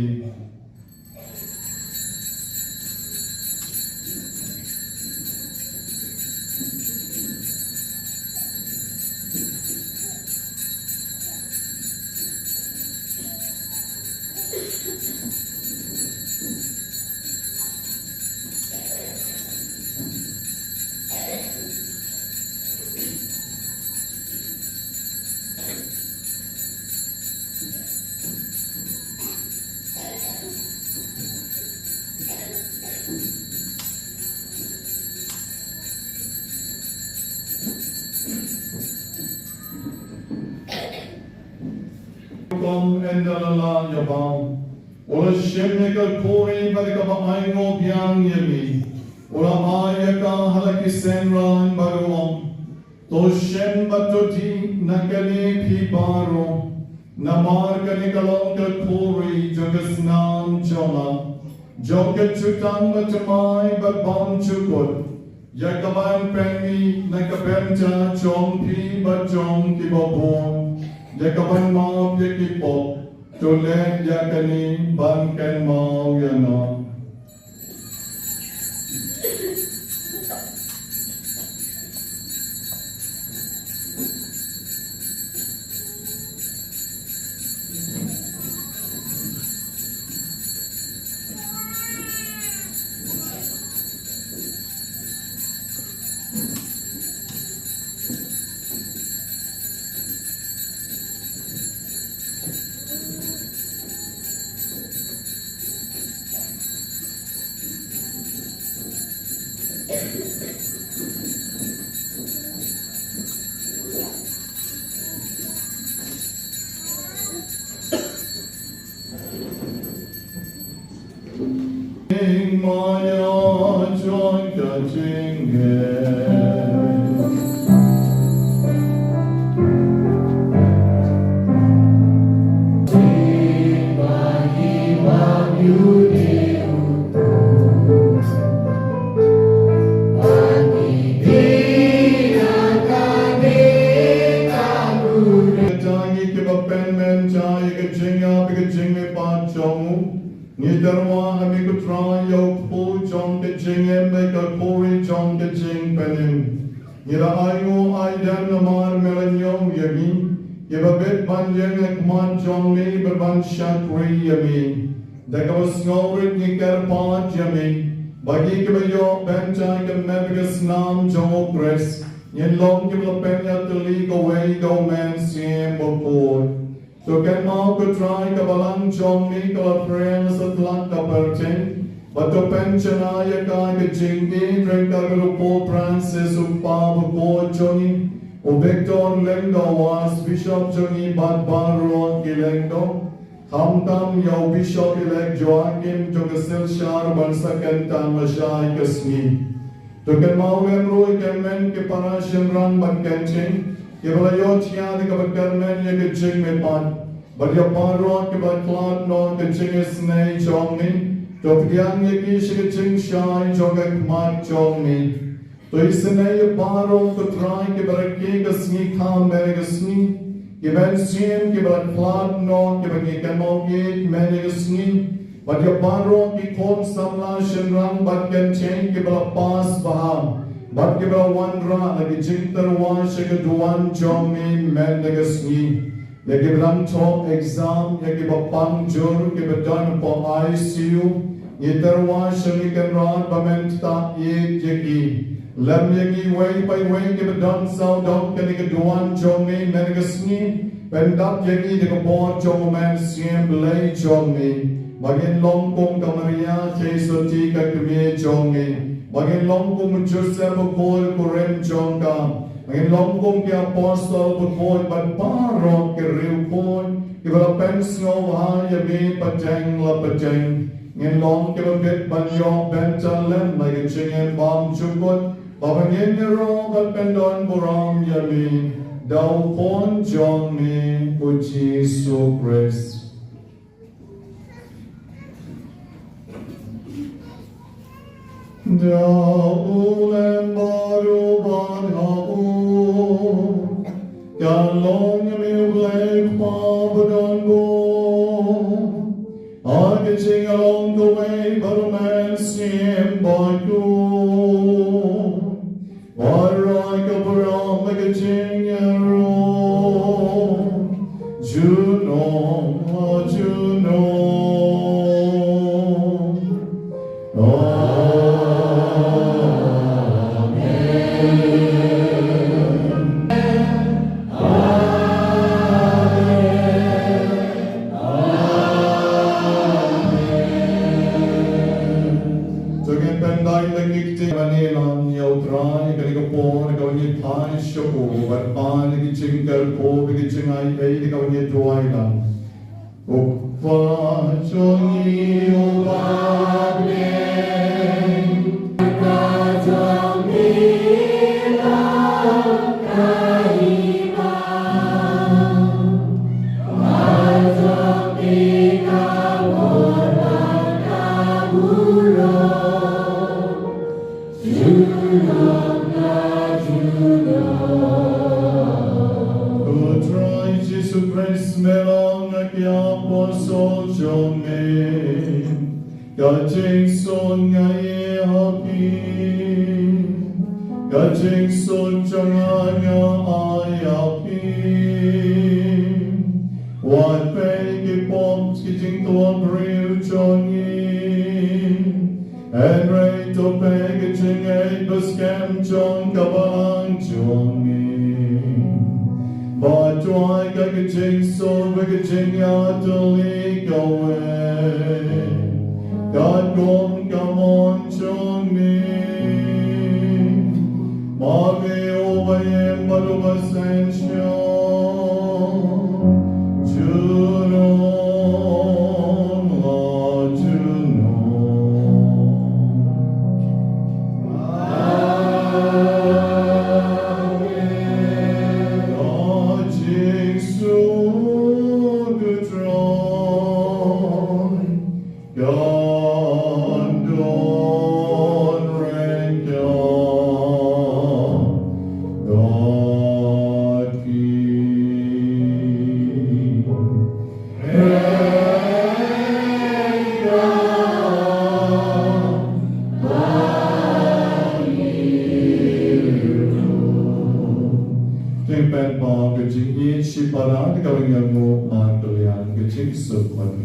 Kum ynda la lah ïa bam, u la shim ïa ka khuri bad kaba ainguh biang ïa me, u la ai ïa ka ha la ki synran bad u ong: To shim bad to dih na kane phi baroh, namar kane ka long ka khuri jong ka snam jong nga, jong ka jutang bathymmai bad bymjukut, ïa kaban pynmih na ka bynta jong phi bad jong kiba bun, ïa kaban map ïa ki pop. To leh ïa kane ban kynmaw ïa nga. Ing maya joy ka jingeh. Sing ba hi ba yu de u. Ba hi de na ka de ka bu de. Ka jingeh kiba pynmynta ïa ka jingïap bad ka jingmihpat jong u. Ngi tyrwa ha me ko Trai ïa u kpu jong ka jingim bad ka khuri jong ka jingpynim. Ngi la ainguh aidem namar me la ñiew ïa ngi, ïa ba bit ban ïeng ha khmat jong me bad ban shakri ïa me. Da kaba sngewrit ngi kyrpad ïa me ba ngi kiba ïoh bynta ka met bad ka snam jong u Khrist ngin long kiba la pynïatylli kawei da u Mynsiem Bakhuid. To kynmaw ko Trai ka balang jong me ka la pyrshang satlak ka pyrthei, bad to pynshna ïa ka ka jingïeit ryngkat bad u Pope Francis u Kpa Bakhuid jong ngi, u Victor Lyngdoh u Archbishop jong ngi bad baroh ki lyngdoh, khamtam ïa u Bishop Elect Joachim jong ka Silshar ban sa kyntang lashai ka sngi. To kynmaw lem ruh ïa ki hynmen ki para shynrang bad kynthei kiba la ïoh thiah da kaba kyrmen ïa ka jingmihpat, bad ïa baroh kiba khlad noh ka jingisynei jong me. To pdiang ïa ki sha ka jingshai jong ka khmat jong me. To isynei ïa baroh ko Trai kiba rakhe ka sngi kham mynne ka sngi, ki mynsiem kiba la khlad noh kiba ngi kynmaw ïeit mynne ka sngi. Bad ïa baroh ki khun samla shynrang bad kynthei kiba la pass bha bad kiba la wanrah na ki jingtyrwa sha ka duwan jong me mynne ka sngi. Ïa kiba dang thoh exam, ïa kiba pang jur, kiba don hapoh I C U, ngi tyrwa sha me Kynrad ba men ktah ïeit ïa ki. Lem ïa ngi iwei pa iwei kiba don sawdong kane ka duwan jong me mynne ka sngi. Pyndap ïa ngi da ka bor jong u Mynsiem Blei jong me. Ba ngin long kum ka Maria theisotti ka kmie jong me. Ba ngin long kum u Joseph bakhuid u kurim jong ka. Ba ngin long kum ki apostol bakhuid bad baroh ki riewkhuid kiba la pynsngewbha ïa me pateng la pateng. Ngin long kiba bit ban ïoh bynta lem na ka jingim bymjukut, ba ngin ïaroh ban pyndonburom ïa me da u Khun jong me u Jisu Khrist. Da u lem bad u bad ha u. Ong kawei ba u Mynsiem Bakhuid. Baroh ka burom bad ka jingïaroh junom la junom. Amen. Amen. To ngin pyndait da ki ktien. Mane lang ïa U Trai, kane ka por kaba ngi phai sha u, bad ban ïa ki jingkyrkhu bad ki jingai ei kaba ngi duwai lang. Ko Kpa jong ngi uba ha bneng, ka jong ngi ba ka hima. U Trai Jisu Khrist, me long ha ki apostol jong me. Ka jingsuk nga ai ha phi, ka jingsuk jong nga nga ai ha phi. Wat peit ki pop ki jingthoh briew jong ngi, hynrei to peit ki jingngeit bad skhem jong ka balang jong ngi. Bad duwai ïa ka jingsuk bad ka jingïatylli kawei, katkum ka mon jong me. Ma me uba ïeit bad uba synshar, junom la junom. Amen. Ka jingsuk U Trai kan don ryngkat bad phi. Te pynpaw ka jingïeit shipara, te kaba ngi ïa nguh markylliang ka jingsuk ma phi.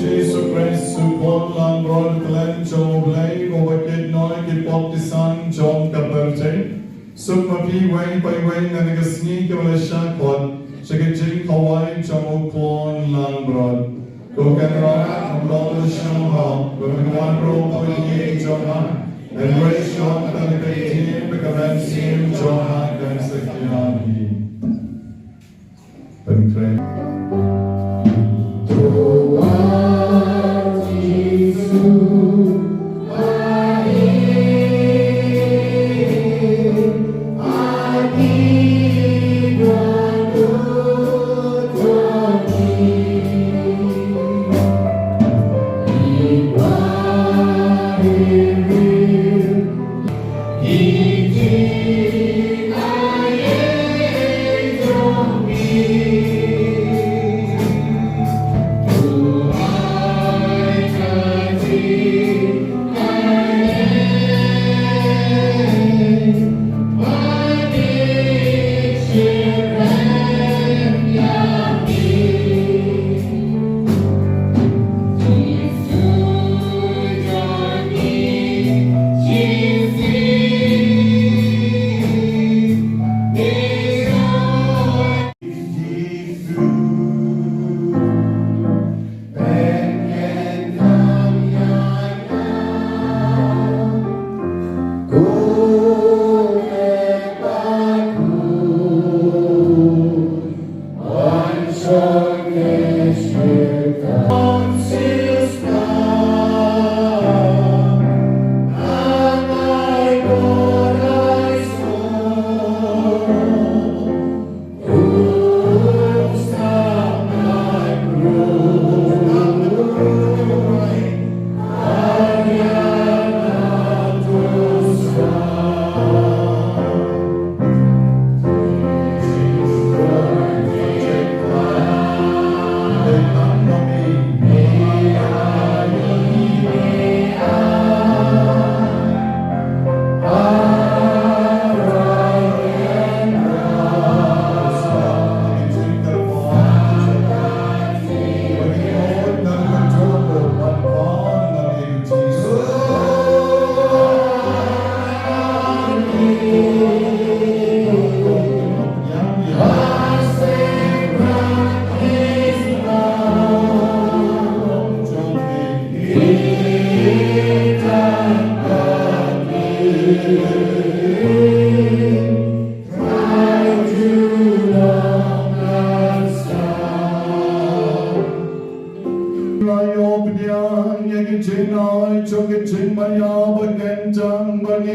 Jisu Khrist, u khun langbrot khlem jong U Blei, uba kit noh ïa ki pop ki san jong ka pyrthei. Suk ma phi iwei pa iwei na kane ka sngi kaba la shah khot sha ka jingkhawai jong u khun langbrot. Ko Kynrad, ym long lashai ha, ba men wan ruh ha ïing jong nga. Hynrei shong tang ha ka ktien bad ka mynsiem jong nga kan sa khia ïa hi. Pynkhreh.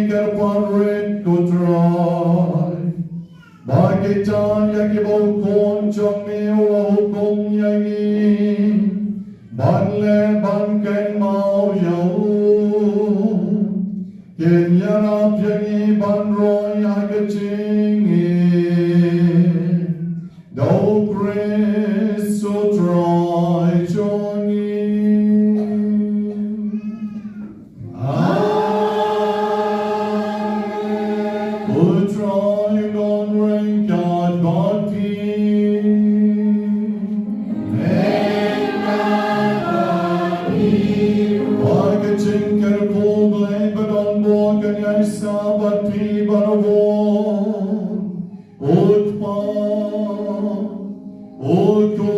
kyrpad rit, ko Trai, ba kita ïa kiba u Khun jong me u la hukum ïa ngi ban leh ban kynmaw ïa u, kin ïarap ïa ngi ban roi ha ka jingim da u Khrist u Trai jong ngi. Amen. U Trai un don ryngkat bad phi. Ba ka jingkyrkhu Blei ba don burom kan ïaisah bad phi baroh. U Kpa, u Khun,